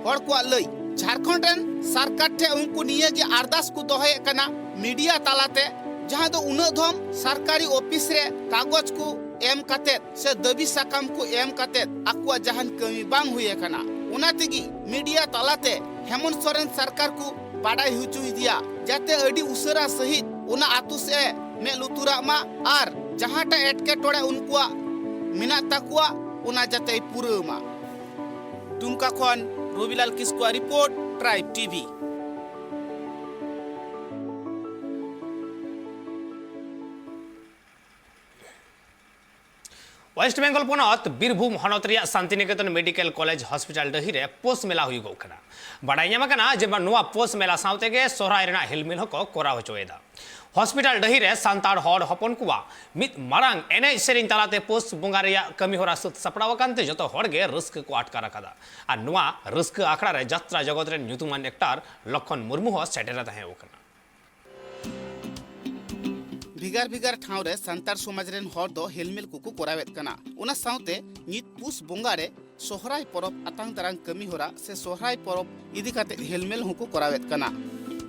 ᱦᱚᱲ ᱠᱚᱣᱟᱜ ᱞᱟᱹᱭ, ᱡᱷᱟᱲᱠᱷᱚᱸᱰ ᱨᱮᱱ ᱥᱚᱨᱠᱟᱨ ᱴᱷᱮᱱ ᱩᱱᱠᱩ ᱱᱤᱭᱟᱹ ᱜᱮ ᱟᱨᱫᱟᱥ ᱠᱚ ᱫᱚᱦᱚᱭᱮᱫ ᱠᱟᱱᱟ ᱢᱤᱰᱤᱭᱟ ᱛᱟᱞᱟᱛᱮ, ᱡᱟᱦᱟᱸ ᱫᱚ ᱩᱱᱟᱹᱜ ᱫᱷᱚᱢ ᱥᱚᱨᱠᱟᱨᱤ ᱚᱯᱷᱤᱥ ᱨᱮ ᱠᱟᱜᱚᱡᱽ ᱠᱚ ᱮᱢ ᱠᱟᱛᱮᱫ ᱥᱮ ᱫᱟᱹᱵᱤ ᱥᱟᱠᱟᱢ ᱠᱚ ᱮᱢ ᱠᱟᱛᱮᱫ ᱟᱠᱚᱣᱟᱜ ᱡᱟᱦᱟᱱ ᱠᱟᱹᱢᱤ ᱵᱟᱝ ᱦᱩᱭ ᱟᱠᱟᱱᱟ᱾ ᱚᱱᱟ ᱛᱮᱜᱮ ᱢᱤᱰᱤᱭᱟ ᱛᱟᱞᱟᱛᱮ ᱦᱮᱢᱚᱱᱛ ᱥᱚᱨᱮᱱ ᱥᱚᱨᱠᱟᱨ ᱠᱚ ᱵᱟᱰᱟᱭ ᱦᱚᱪᱚᱭᱮᱫᱮᱭᱟ, ᱡᱟᱛᱮ ᱟᱹᱰᱤ ᱩᱥᱟᱹᱨᱟ ᱥᱟᱺᱦᱤᱡ ᱚᱱᱟ ᱟᱛᱳ ᱥᱮᱫ ᱮ ᱢᱮᱫ ᱞᱩᱛᱩᱨᱟᱜ ᱢᱟ ᱟᱨ ᱡᱟᱦᱟᱸᱴᱟᱜ ᱮᱴᱠᱮᱴᱚᱬᱮ ᱩᱱᱠᱩᱣᱟᱜ ᱢᱮᱱᱟᱜ ᱛᱟᱠᱚᱣᱟ, ᱚᱱᱟ ᱡᱟᱛᱮᱭ ᱯᱩᱨᱟᱹᱣ ᱢᱟ᱾ ᱫᱩᱢᱠᱟ ᱠᱷᱚᱱ ᱨᱚᱵᱤᱞᱟᱞ ᱠᱤᱥᱠᱩᱣᱟᱜ report, tribe TV. West Bengal ᱯᱚᱱᱚᱛ ᱵᱤᱨᱵᱷᱩᱢ ᱦᱚᱱᱚᱛ ᱨᱮᱭᱟᱜ ᱥᱟᱱᱛᱤᱱᱤᱠᱮᱛᱚᱱ ᱢᱮᱰᱤᱠᱮᱞ ᱠᱚᱞᱮᱡᱽ ᱦᱚᱥᱯᱤᱴᱟᱞ ᱰᱟᱹᱦᱤ ᱨᱮ ᱯᱳᱥ ᱢᱮᱞᱟ ᱦᱩᱭᱩᱜᱚᱜ ᱠᱟᱱᱟ᱾ ᱵᱟᱰᱟᱭ ᱧᱟᱢ ᱟᱠᱟᱱᱟ ᱡᱮ ᱱᱚᱣᱟ ᱯᱳᱥ ᱢᱮᱞᱟ ᱥᱟᱶ ᱛᱮᱜᱮ ᱥᱚᱦᱨᱟᱭ ᱨᱮᱱᱟᱜ ᱦᱮᱞᱢᱮᱞ ᱦᱚᱸᱠᱚ ᱠᱚᱨᱟᱣ ᱦᱚᱪᱚᱭᱮᱫᱟ᱾ ᱦᱚᱥᱯᱤᱴᱟᱞ ᱰᱟᱹᱦᱤ ᱨᱮ ᱥᱟᱱᱛᱟᱲ ᱦᱚᱲ ᱦᱚᱯᱚᱱ ᱠᱚᱣᱟᱜ ᱢᱤᱫ ᱢᱟᱨᱟᱝ ᱮᱱᱮᱡ ᱥᱮᱨᱮᱧ ᱛᱟᱞᱟᱛᱮ ᱯᱳᱥ ᱵᱚᱸᱜᱟ ᱨᱮᱭᱟᱜ ᱠᱟᱹᱢᱤ ᱦᱚᱨᱟ ᱥᱟᱹᱛ ᱥᱟᱯᱲᱟᱣ ᱟᱠᱟᱱ ᱛᱮ ᱡᱚᱛᱚ ᱦᱚᱲ ᱜᱮ ᱨᱟᱹᱥᱠᱟᱹ ᱠᱚ ᱟᱴᱠᱟᱨ ᱟᱠᱟᱫᱟ᱾ ᱟᱨ ᱱᱚᱣᱟ ᱨᱟᱹᱥᱠᱟᱹ ᱟᱠᱷᱲᱟ ᱨᱮ ᱡᱟᱛᱨᱟ ᱡᱚᱜᱚᱛ ᱨᱮᱱ ᱧᱩᱛᱩᱢᱟᱱ ᱮᱠᱴᱟᱨ ᱞᱚᱠᱷᱚᱱ ᱢᱩᱨᱢᱩ ᱦᱚᱸ ᱥᱮᱴᱮᱨ ᱮ ᱛᱟᱦᱮᱸ ᱠᱟᱱᱟ᱾ ᱵᱷᱮᱜᱟᱨ ᱵᱷᱮᱜᱟᱨ ᱴᱷᱟᱶ ᱨᱮ ᱥᱟᱱᱛᱟᱲ ᱥᱚᱢᱟᱡᱽ ᱨᱮᱱ ᱦᱚᱲ ᱫᱚ ᱦᱮᱞᱢᱮᱞ ᱠᱚᱠᱚ ᱠᱚᱨᱟᱣᱮᱫ ᱠᱟᱱᱟ᱾ ᱚᱱᱟ ᱥᱟᱶᱛᱮ ᱱᱤᱛ ᱯᱩᱥ ᱵᱚᱸᱜᱟ ᱨᱮ ᱥᱚᱦᱨᱟᱭ ᱯᱚᱨᱚᱵᱽ ᱟᱛᱟᱝ ᱫᱟᱨᱟᱢ ᱠᱟᱹᱢᱤ ᱦᱚᱨᱟ ᱥᱮ ᱥᱚᱦᱨᱟᱭ ᱯᱚᱨᱚᱵᱽ ᱤᱫᱤ ᱠᱟᱛᱮ ᱦᱮᱞᱢᱮᱞ ᱦᱚᱸᱠᱚ ᱠᱚᱨᱟᱣᱮᱫ ᱠᱟᱱᱟ᱾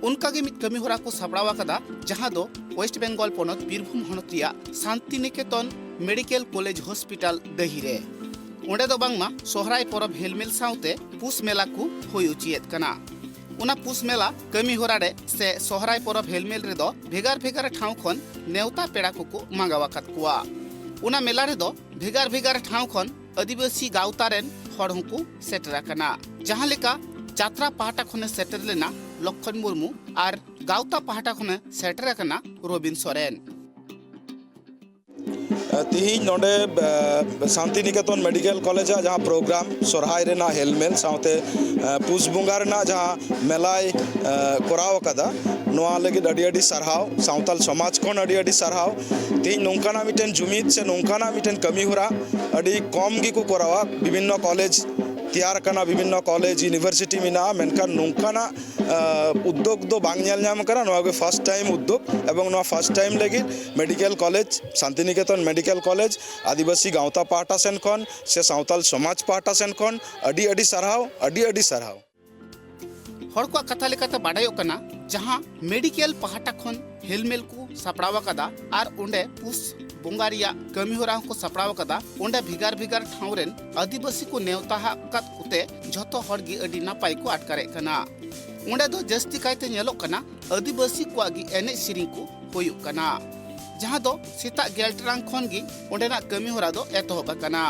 ᱚᱱᱠᱟ ᱜᱮ ᱢᱤᱫ ᱠᱟᱹᱢᱤ ᱦᱚᱨᱟ ᱠᱚ ᱥᱟᱯᱲᱟᱣ ᱟᱠᱟᱫᱟ, ᱡᱟᱦᱟᱸ ᱫᱚ ᱳᱭᱮᱥᱴ ᱵᱮᱝᱜᱚᱞ ᱯᱚᱱᱚᱛ ᱵᱤᱨᱵᱷᱩᱢ ᱦᱚᱱᱚᱛ ᱨᱮᱭᱟᱜ ᱥᱟᱱᱛᱤᱱᱤᱠᱮᱛᱚᱱ ᱢᱮᱰᱤᱠᱮᱞ ᱠᱚᱞᱮᱡᱽ ᱦᱚᱥᱯᱤᱴᱟᱞ ᱰᱟᱹᱦᱤ ᱨᱮ᱾ ᱚᱸᱰᱮ ᱫᱚ ᱵᱟᱝᱢᱟ ᱥᱚᱦᱨᱟᱭ ᱯᱚᱨᱚᱵᱽ ᱦᱮᱞᱢᱮᱞ ᱥᱟᱶᱛᱮ ᱯᱩᱥ ᱢᱮᱞᱟ ᱠᱚ ᱦᱩᱭ ᱦᱚᱪᱚᱭᱮᱫ ᱠᱟᱱᱟ᱾ ᱚᱱᱟ ᱯᱩᱥ ᱢᱮᱞᱟ ᱠᱟᱹᱢᱤ ᱦᱚᱨᱟ ᱨᱮ ᱥᱮ ᱥᱚᱦᱨᱟᱭ ᱯᱚᱨᱚᱵᱽ ᱦᱮᱞᱢᱮᱞ ᱨᱮᱫᱚ ᱵᱷᱮᱜᱟᱨ ᱵᱷᱮᱜᱟᱨ ᱴᱷᱟᱶ ᱠᱷᱚᱱ ᱱᱮᱣᱛᱟ ᱯᱮᱲᱟ ᱠᱚᱠᱚ ᱢᱟᱸᱜᱟᱣ ᱟᱠᱟᱫ ᱠᱚᱣᱟ᱾ ᱚᱱᱟ ᱢᱮᱞᱟ ᱨᱮᱫᱚ ᱵᱷᱮᱜᱟᱨ ᱵᱷᱮᱜᱟᱨ ᱴᱷᱟᱶ ᱠᱷᱚᱱ ᱟᱹᱫᱤᱵᱟᱹᱥᱤ ᱜᱟᱶᱛᱟ ᱨᱮᱱ ᱦᱚᱲ ᱦᱚᱸᱠᱚ ᱥᱮᱴᱮᱨ ᱟᱠᱟᱱᱟ᱾ ᱡᱟᱦᱟᱸ ᱞᱮᱠᱟ ᱡᱟᱛᱨᱟ ᱯᱟᱦᱴᱟ ᱠᱷᱚᱱᱮ ᱥᱮᱴᱮᱨ ᱞᱮᱱᱟ ᱞᱚᱠᱠᱷᱚᱱ ᱢᱩᱨᱢᱩ ᱟᱨ ᱜᱟᱶᱛᱟ ᱯᱟᱦᱴᱟ ᱠᱷᱚᱱᱮ ᱥᱮᱴᱮᱨ ᱟᱠᱟᱱᱟ ᱨᱚᱵᱤᱱ ᱥᱚᱨᱮᱱ᱾ ᱛᱤᱦᱤᱧ ᱱᱚᱰᱮ, ᱮ, ᱥᱟᱱᱛᱤᱱᱤᱠᱮᱛᱚᱱ ᱢᱮᱰᱤᱠᱮᱞ ᱠᱚᱞᱮᱡᱽ ᱟᱜ ᱡᱟᱦᱟᱸ ᱯᱨᱳᱜᱨᱟᱢ, ᱥᱚᱨᱦᱟᱭ ᱨᱮᱱᱟᱜ ᱦᱮᱞᱢᱮᱞ ᱥᱟᱶᱛᱮ, ᱮ, ᱯᱩᱥ ᱵᱚᱸᱜᱟ ᱨᱮᱱᱟᱜ ᱡᱟᱦᱟᱸ ᱢᱮᱞᱟᱭ, ᱮ, ᱠᱚᱨᱟᱣ ᱟᱠᱟᱫᱟ, ᱱᱚᱣᱟ ᱞᱟᱹᱜᱤᱫ ᱟᱹᱰᱤ ᱟᱹᱰᱤ ᱥᱟᱨᱦᱟᱣ, ᱥᱟᱶᱛᱟᱞ ᱥᱚᱢᱟᱡᱽ ᱠᱷᱚᱱ ᱟᱹᱰᱤ ᱟᱹᱰᱤ ᱥᱟᱨᱦᱟᱣ᱾ ᱛᱤᱦᱤᱧ ᱱᱚᱝᱠᱟᱱᱟᱜ ᱢᱤᱫᱴᱮᱱ ᱡᱩᱢᱤᱫ ᱥᱮ ᱱᱚᱝᱠᱟᱱᱟᱜ ᱢᱤᱫᱴᱮᱱ ᱠᱟᱹᱢᱤ ᱦᱚᱨᱟ ᱟᱹᱰᱤ ᱠᱚᱢ ᱜᱮᱠᱚ ᱠᱚᱨᱟᱣᱟ ᱵᱤᱵᱷᱤᱱᱱᱚ ᱠᱚᱞᱮᱡᱽ ᱛᱮᱭᱟᱨ ᱟᱠᱟᱱᱟ, ᱵᱤᱵᱷᱤᱱᱱᱚ ᱠᱚᱞᱮᱡᱽ, ᱤᱭᱩᱱᱤᱵᱷᱟᱨᱥᱤᱴᱤ ᱢᱮᱱᱟᱜᱼᱟ, ᱢᱮᱱᱠᱷᱟᱱ ᱱᱚᱝᱠᱟᱱᱟᱜ ᱩᱫᱽᱫᱳᱜᱽ ᱫᱚ ᱵᱟᱝ ᱧᱮᱞ ᱧᱟᱢ ᱟᱠᱟᱱᱟ᱾ ᱱᱚᱣᱟ ᱜᱮ ᱯᱷᱟᱥᱴ ᱴᱟᱭᱤᱢ ᱩᱫᱽᱫᱳᱜᱽ, ᱮᱵᱚᱝ ᱱᱚᱣᱟ ᱯᱷᱟᱥᱴ ᱴᱟᱭᱤᱢ ᱞᱟᱹᱜᱤᱫ medical college, Santiniketan medical college, ᱟᱹᱫᱤᱵᱟᱹᱥᱤ ᱜᱟᱶᱛᱟ ᱯᱟᱦᱴᱟ ᱥᱮᱱ ᱠᱷᱚᱱ ᱥᱮ ᱥᱟᱶᱛᱟᱞ ᱥᱚᱢᱟᱡᱽ ᱯᱟᱦᱴᱟ ᱥᱮᱱ ᱠᱷᱚᱱ ᱟᱹᱰᱤ ᱟᱹᱰᱤ ᱥᱟᱨᱦᱟᱣ, ᱟᱹᱰᱤ ᱟᱹᱰᱤ ᱥᱟᱨᱦᱟᱣ᱾ ᱦᱚᱲ ᱠᱚᱣᱟᱜ ᱠᱟᱛᱷᱟ ᱞᱮᱠᱟᱛᱮ ᱵᱟᱰᱟᱭᱚᱜ ᱠᱟᱱᱟ, ᱡᱟᱦᱟᱸ ᱢᱮᱰᱤᱠᱮᱞ ᱯᱟᱦᱴᱟ ᱠᱷᱚᱱ ᱦᱮᱞᱢᱮᱞ ᱠᱚ ᱥᱟᱯᱲᱟᱣ ᱟᱠᱟᱫᱟ ᱟᱨ ᱚᱸᱰᱮ ᱯᱩᱥ ᱵᱚᱸᱜᱟ ᱨᱮᱭᱟᱜ ᱠᱟᱹᱢᱤ ᱦᱚᱨᱟ ᱦᱚᱸᱠᱚ ᱥᱟᱯᱲᱟᱣ ᱟᱠᱟᱫᱟ᱾ ᱚᱸᱰᱮ ᱵᱷᱮᱜᱟᱨ ᱵᱷᱮᱜᱟᱨ ᱴᱷᱟᱶ ᱨᱮᱱ ᱟᱹᱫᱤᱵᱟᱹᱥᱤ ᱠᱚ ᱱᱮᱣᱛᱟ ᱟᱠᱟᱫ ᱠᱚᱛᱮ ᱡᱷᱚᱛᱚ ᱦᱚᱲ ᱜᱮ ᱟᱹᱰᱤ ᱱᱟᱯᱟᱭ ᱠᱚ ᱟᱴᱠᱟᱨᱮᱫ ᱠᱟᱱᱟ᱾ ᱚᱸᱰᱮ ᱫᱚ ᱡᱟᱹᱥᱛᱤ ᱠᱟᱭᱛᱮ ᱧᱮᱞᱚᱜ ᱠᱟᱱᱟ, ᱟᱹᱫᱤᱵᱟᱹᱥᱤ ᱠᱚᱣᱟᱜ ᱜᱮ ᱮᱱᱮᱡ ᱥᱮᱨᱮᱧ ᱠᱚ ᱦᱩᱭᱩᱜ ᱠᱟᱱᱟ, ᱡᱟᱦᱟᱸ ᱫᱚ ᱥᱮᱛᱟᱜ ᱜᱮᱞ ᱴᱟᱲᱟᱝ ᱠᱷᱚᱱ ᱜᱮ ᱚᱸᱰᱮᱱᱟᱜ ᱠᱟᱹᱢᱤ ᱦᱚᱨᱟ ᱫᱚ ᱮᱛᱚᱦᱚᱵ ᱟᱠᱟᱱᱟ᱾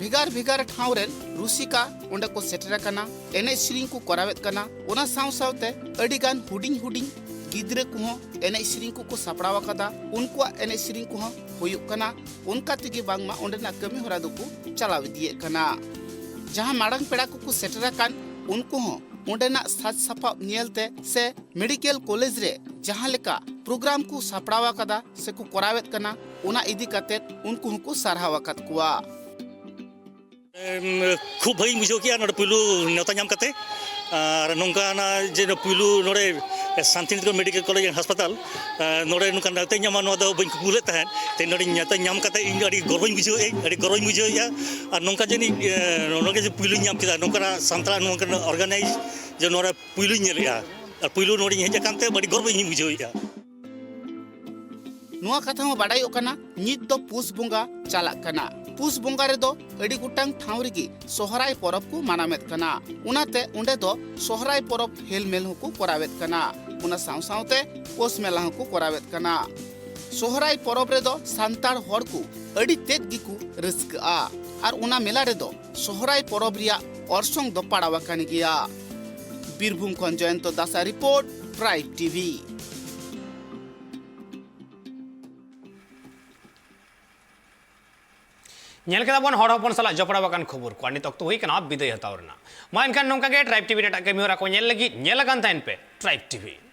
ᱵᱷᱮᱜᱟᱨ ᱵᱷᱮᱜᱟᱨ ᱴᱷᱟᱶ ᱨᱮᱱ ᱨᱩᱥᱤᱠᱟ ᱚᱸᱰᱮ ᱠᱚ ᱥᱮᱴᱮᱨ ᱟᱠᱟᱱᱟ, ᱮᱱᱮᱡ ᱥᱮᱨᱮᱧ ᱠᱚ ᱠᱚᱨᱟᱣᱮᱫ ᱠᱟᱱᱟ᱾ ᱚᱱᱟ ᱥᱟᱶ ᱥᱟᱶᱛᱮ ᱟᱹᱰᱤ ᱜᱟᱱ ᱦᱩᱰᱤᱧ ᱦᱩᱰᱤᱧ ᱜᱤᱫᱽᱨᱟᱹ ᱠᱚᱦᱚᱸ ᱮᱱᱮᱡ ᱥᱮᱨᱮᱧ ᱠᱚᱠᱚ ᱥᱟᱯᱲᱟᱣ ᱟᱠᱟᱫᱟ, ᱩᱱᱠᱩᱣᱟᱜ ᱮᱱᱮᱡ ᱥᱮᱨᱮᱧ ᱠᱚᱦᱚᱸ ᱦᱩᱭᱩᱜ ᱠᱟᱱᱟ᱾ ᱚᱱᱠᱟ ᱛᱮᱜᱮ ᱵᱟᱝᱢᱟ ᱚᱸᱰᱮᱱᱟᱜ ᱠᱟᱹᱢᱤ ᱦᱚᱨᱟ ᱫᱚᱠᱚ ᱪᱟᱞᱟᱣ ᱤᱫᱤᱭᱮᱫ ᱠᱟᱱᱟ᱾ ᱡᱟᱦᱟᱸ ᱢᱟᱲᱟᱝ ᱯᱮᱲᱟ ᱠᱚᱠᱚ ᱥᱮᱴᱮᱨ ᱟᱠᱟᱱ, ᱩᱱᱠᱩ ᱦᱚᱸ ᱚᱸᱰᱮᱱᱟᱜ ᱥᱟᱡᱽ ᱥᱟᱯᱟᱵ ᱧᱮᱞᱛᱮ ᱥᱮ ᱢᱮᱰᱤᱠᱮᱞ ᱠᱚᱞᱮᱡᱽ ᱨᱮ ᱡᱟᱦᱟᱸ ᱞᱮᱠᱟ ᱯᱨᱳᱜᱨᱟᱢ ᱠᱚ ᱥᱟᱯᱲᱟᱣ ᱟᱠᱟᱫᱟ ᱥᱮᱠᱚ ᱠᱚᱨᱟᱣᱮᱫ ᱠᱟᱱᱟ, ᱚᱱᱟ ᱤᱫᱤ ᱠᱟᱛᱮᱫ ᱩᱱᱠᱩ ᱦᱚᱸᱠᱚ ᱥᱟᱨᱦᱟᱣ ᱟᱠᱟᱫ ᱠᱚᱣᱟ᱾ ᱮᱢ, ᱠᱷᱩᱵ ᱵᱷᱟᱹᱜᱤᱧ ᱵᱩᱡᱷᱟᱹᱣ ᱠᱮᱜᱼᱟ ᱱᱚᱰᱮ ᱯᱩᱭᱞᱩ ᱱᱮᱣᱛᱟ ᱧᱟᱢ ᱠᱟᱛᱮ᱾ ᱟᱨ ᱱᱚᱝᱠᱟᱱᱟᱜ ᱡᱮ ᱱᱚᱣᱟ ᱯᱩᱭᱞᱩ ᱱᱚᱰᱮ ᱥᱟᱱᱛᱤᱱᱤᱠᱮᱛᱚᱱ ᱢᱮᱰᱤᱠᱮᱞ ᱠᱚᱞᱮᱡᱽ ᱮᱱᱰ ᱦᱟᱥᱯᱟᱛᱟᱞ, ᱮ, ᱱᱚᱰᱮ ᱱᱚᱝᱠᱟ ᱱᱮᱣᱛᱟ ᱧᱟᱢᱟ, ᱱᱚᱣᱟ ᱫᱚ ᱵᱟᱹᱧ ᱠᱩᱠᱢᱩ ᱞᱮᱫ ᱛᱟᱦᱮᱸᱫ᱾ ᱛᱮ ᱱᱚᱰᱮ ᱱᱮᱣᱛᱟ ᱧᱟᱢ ᱠᱟᱛᱮ ᱤᱧ ᱫᱚ ᱟᱹᱰᱤ ᱜᱚᱨᱵᱚᱧ ᱵᱩᱡᱷᱟᱹᱣᱮᱫᱼᱟ, ᱟᱹᱰᱤ ᱜᱚᱨᱵᱚᱧ ᱵᱩᱡᱷᱟᱹᱣᱮᱫᱼᱟ᱾ ᱟᱨ ᱱᱚᱝᱠᱟ ᱡᱮ ᱱᱤᱡ, ᱮ, ᱱᱚᱰᱮ ᱡᱮ ᱯᱩᱭᱞᱩᱧ ᱧᱟᱢ ᱠᱮᱫᱟ ᱱᱚᱝᱠᱟᱱᱟᱜ ᱥᱟᱱᱛᱟᱲᱟᱜ ᱱᱚᱝᱠᱟᱱᱟᱜ ᱚᱨᱜᱟᱱᱟᱭᱤᱡᱽ, ᱡᱮ ᱱᱚᱰᱮ ᱯᱩᱭᱞᱩᱧ ᱧᱮᱞᱮᱫᱼᱟ᱾ ᱟᱨ ᱯᱩᱭᱞᱩ ᱱᱚᱰᱮᱧ ᱦᱮᱡ ᱟᱠᱟᱱ ᱛᱮ ᱟᱹᱰᱤ ᱜᱚᱨᱵᱚ ᱤᱧ ᱵᱩᱡᱷᱟᱹᱣᱮᱫᱼᱟ᱾ ᱱᱚᱣᱟ ᱠᱟᱛᱷᱟ ᱦᱚᱸ ᱵᱟᱰᱟᱭᱚᱜ ᱠᱟᱱᱟ, ᱱᱤᱛ ᱫᱚ ᱯᱩᱥ ᱵᱚᱸᱜᱟ ᱪᱟᱞᱟᱜ ᱠᱟᱱᱟ᱾ ᱯᱩᱥ ᱵᱚᱸᱜᱟ ᱨᱮᱫᱚ ᱟᱹᱰᱤ ᱜᱚᱴᱟᱝ ᱴᱷᱟᱶ ᱨᱮᱜᱮ ᱥᱚᱦᱨᱟᱭ ᱯᱚᱨᱚᱵᱽ ᱠᱚ ᱢᱟᱱᱟᱣᱮᱫ ᱠᱟᱱᱟ᱾ ᱚᱱᱟᱛᱮ ᱚᱸᱰᱮ ᱫᱚ ᱥᱚᱦᱨᱟᱭ ᱯᱚᱨᱚᱵᱽ ᱦᱮᱞᱢᱮᱞ ᱦᱚᱸᱠᱚ ᱠᱚᱨᱟᱣᱮᱫ ᱠᱟᱱᱟ᱾ ᱚᱱᱟ ᱥᱟᱶ ᱥᱟᱶᱛᱮ ᱯᱳᱥ ᱢᱮᱞᱟ ᱦᱚᱸᱠᱚ ᱠᱚᱨᱟᱣᱮᱫ ᱠᱟᱱᱟ᱾ ᱥᱚᱦᱨᱟᱭ ᱯᱚᱨᱚᱵᱽ ᱨᱮᱫᱚ ᱥᱟᱱᱛᱟᱲ ᱦᱚᱲ ᱠᱚ ᱟᱹᱰᱤ ᱛᱮᱫ ᱜᱮᱠᱚ ᱨᱟᱹᱥᱠᱟᱹᱜᱼᱟ ᱟᱨ ᱚᱱᱟ ᱢᱮᱞᱟ ᱨᱮᱫᱚ ᱥᱚᱦᱨᱟᱭ ᱯᱚᱨᱚᱵᱽ ᱨᱮᱭᱟᱜ ᱚᱨᱥᱚᱝ ᱫᱚ ᱯᱟᱲᱟᱣ ᱟᱠᱟᱱ ᱜᱮᱭᱟ᱾ ᱵᱤᱨᱵᱷᱩᱢ ᱠᱷᱚᱱ ᱡᱚᱭᱚᱱᱛᱚ ᱫᱟᱥ ᱟᱜ ᱨᱤᱯᱳᱨᱴ, ᱴᱨᱟᱭᱤᱵᱽ ᱴᱤᱵᱷᱤ᱾ ᱧᱮᱞ ᱠᱮᱫᱟ ᱵᱚᱱ ᱦᱚᱲ ᱦᱚᱯᱚᱱ ᱥᱟᱞᱟᱜ ᱡᱚᱯᱲᱟᱣ ᱟᱠᱟᱱ ᱠᱷᱚᱵᱚᱨ ᱠᱚ᱾ ᱟᱨ ᱱᱤᱛ ᱚᱠᱛᱚ ᱦᱩᱭ ᱠᱟᱱᱟ ᱵᱤᱫᱟᱹᱭ ᱦᱟᱛᱟᱣ ᱨᱮᱱᱟᱜ᱾ ᱢᱟ ᱮᱱᱠᱷᱟᱱ ᱱᱚᱝᱠᱟ ᱜᱮ ᱴᱨᱟᱭᱤᱵᱽ ᱴᱤᱵᱷᱤ ᱨᱮᱱᱟᱜ ᱮᱴᱟᱜ ᱠᱟᱹᱢᱤ ᱦᱚᱨᱟ ᱠᱚ ᱧᱮᱞ ᱞᱟᱹᱜᱤᱫ ᱧᱮᱞ ᱟᱠᱟᱱ ᱛᱟᱦᱮᱱ ᱯᱮ ᱴᱨᱟᱭᱤᱵᱽ ᱴᱤᱵᱷᱤ᱾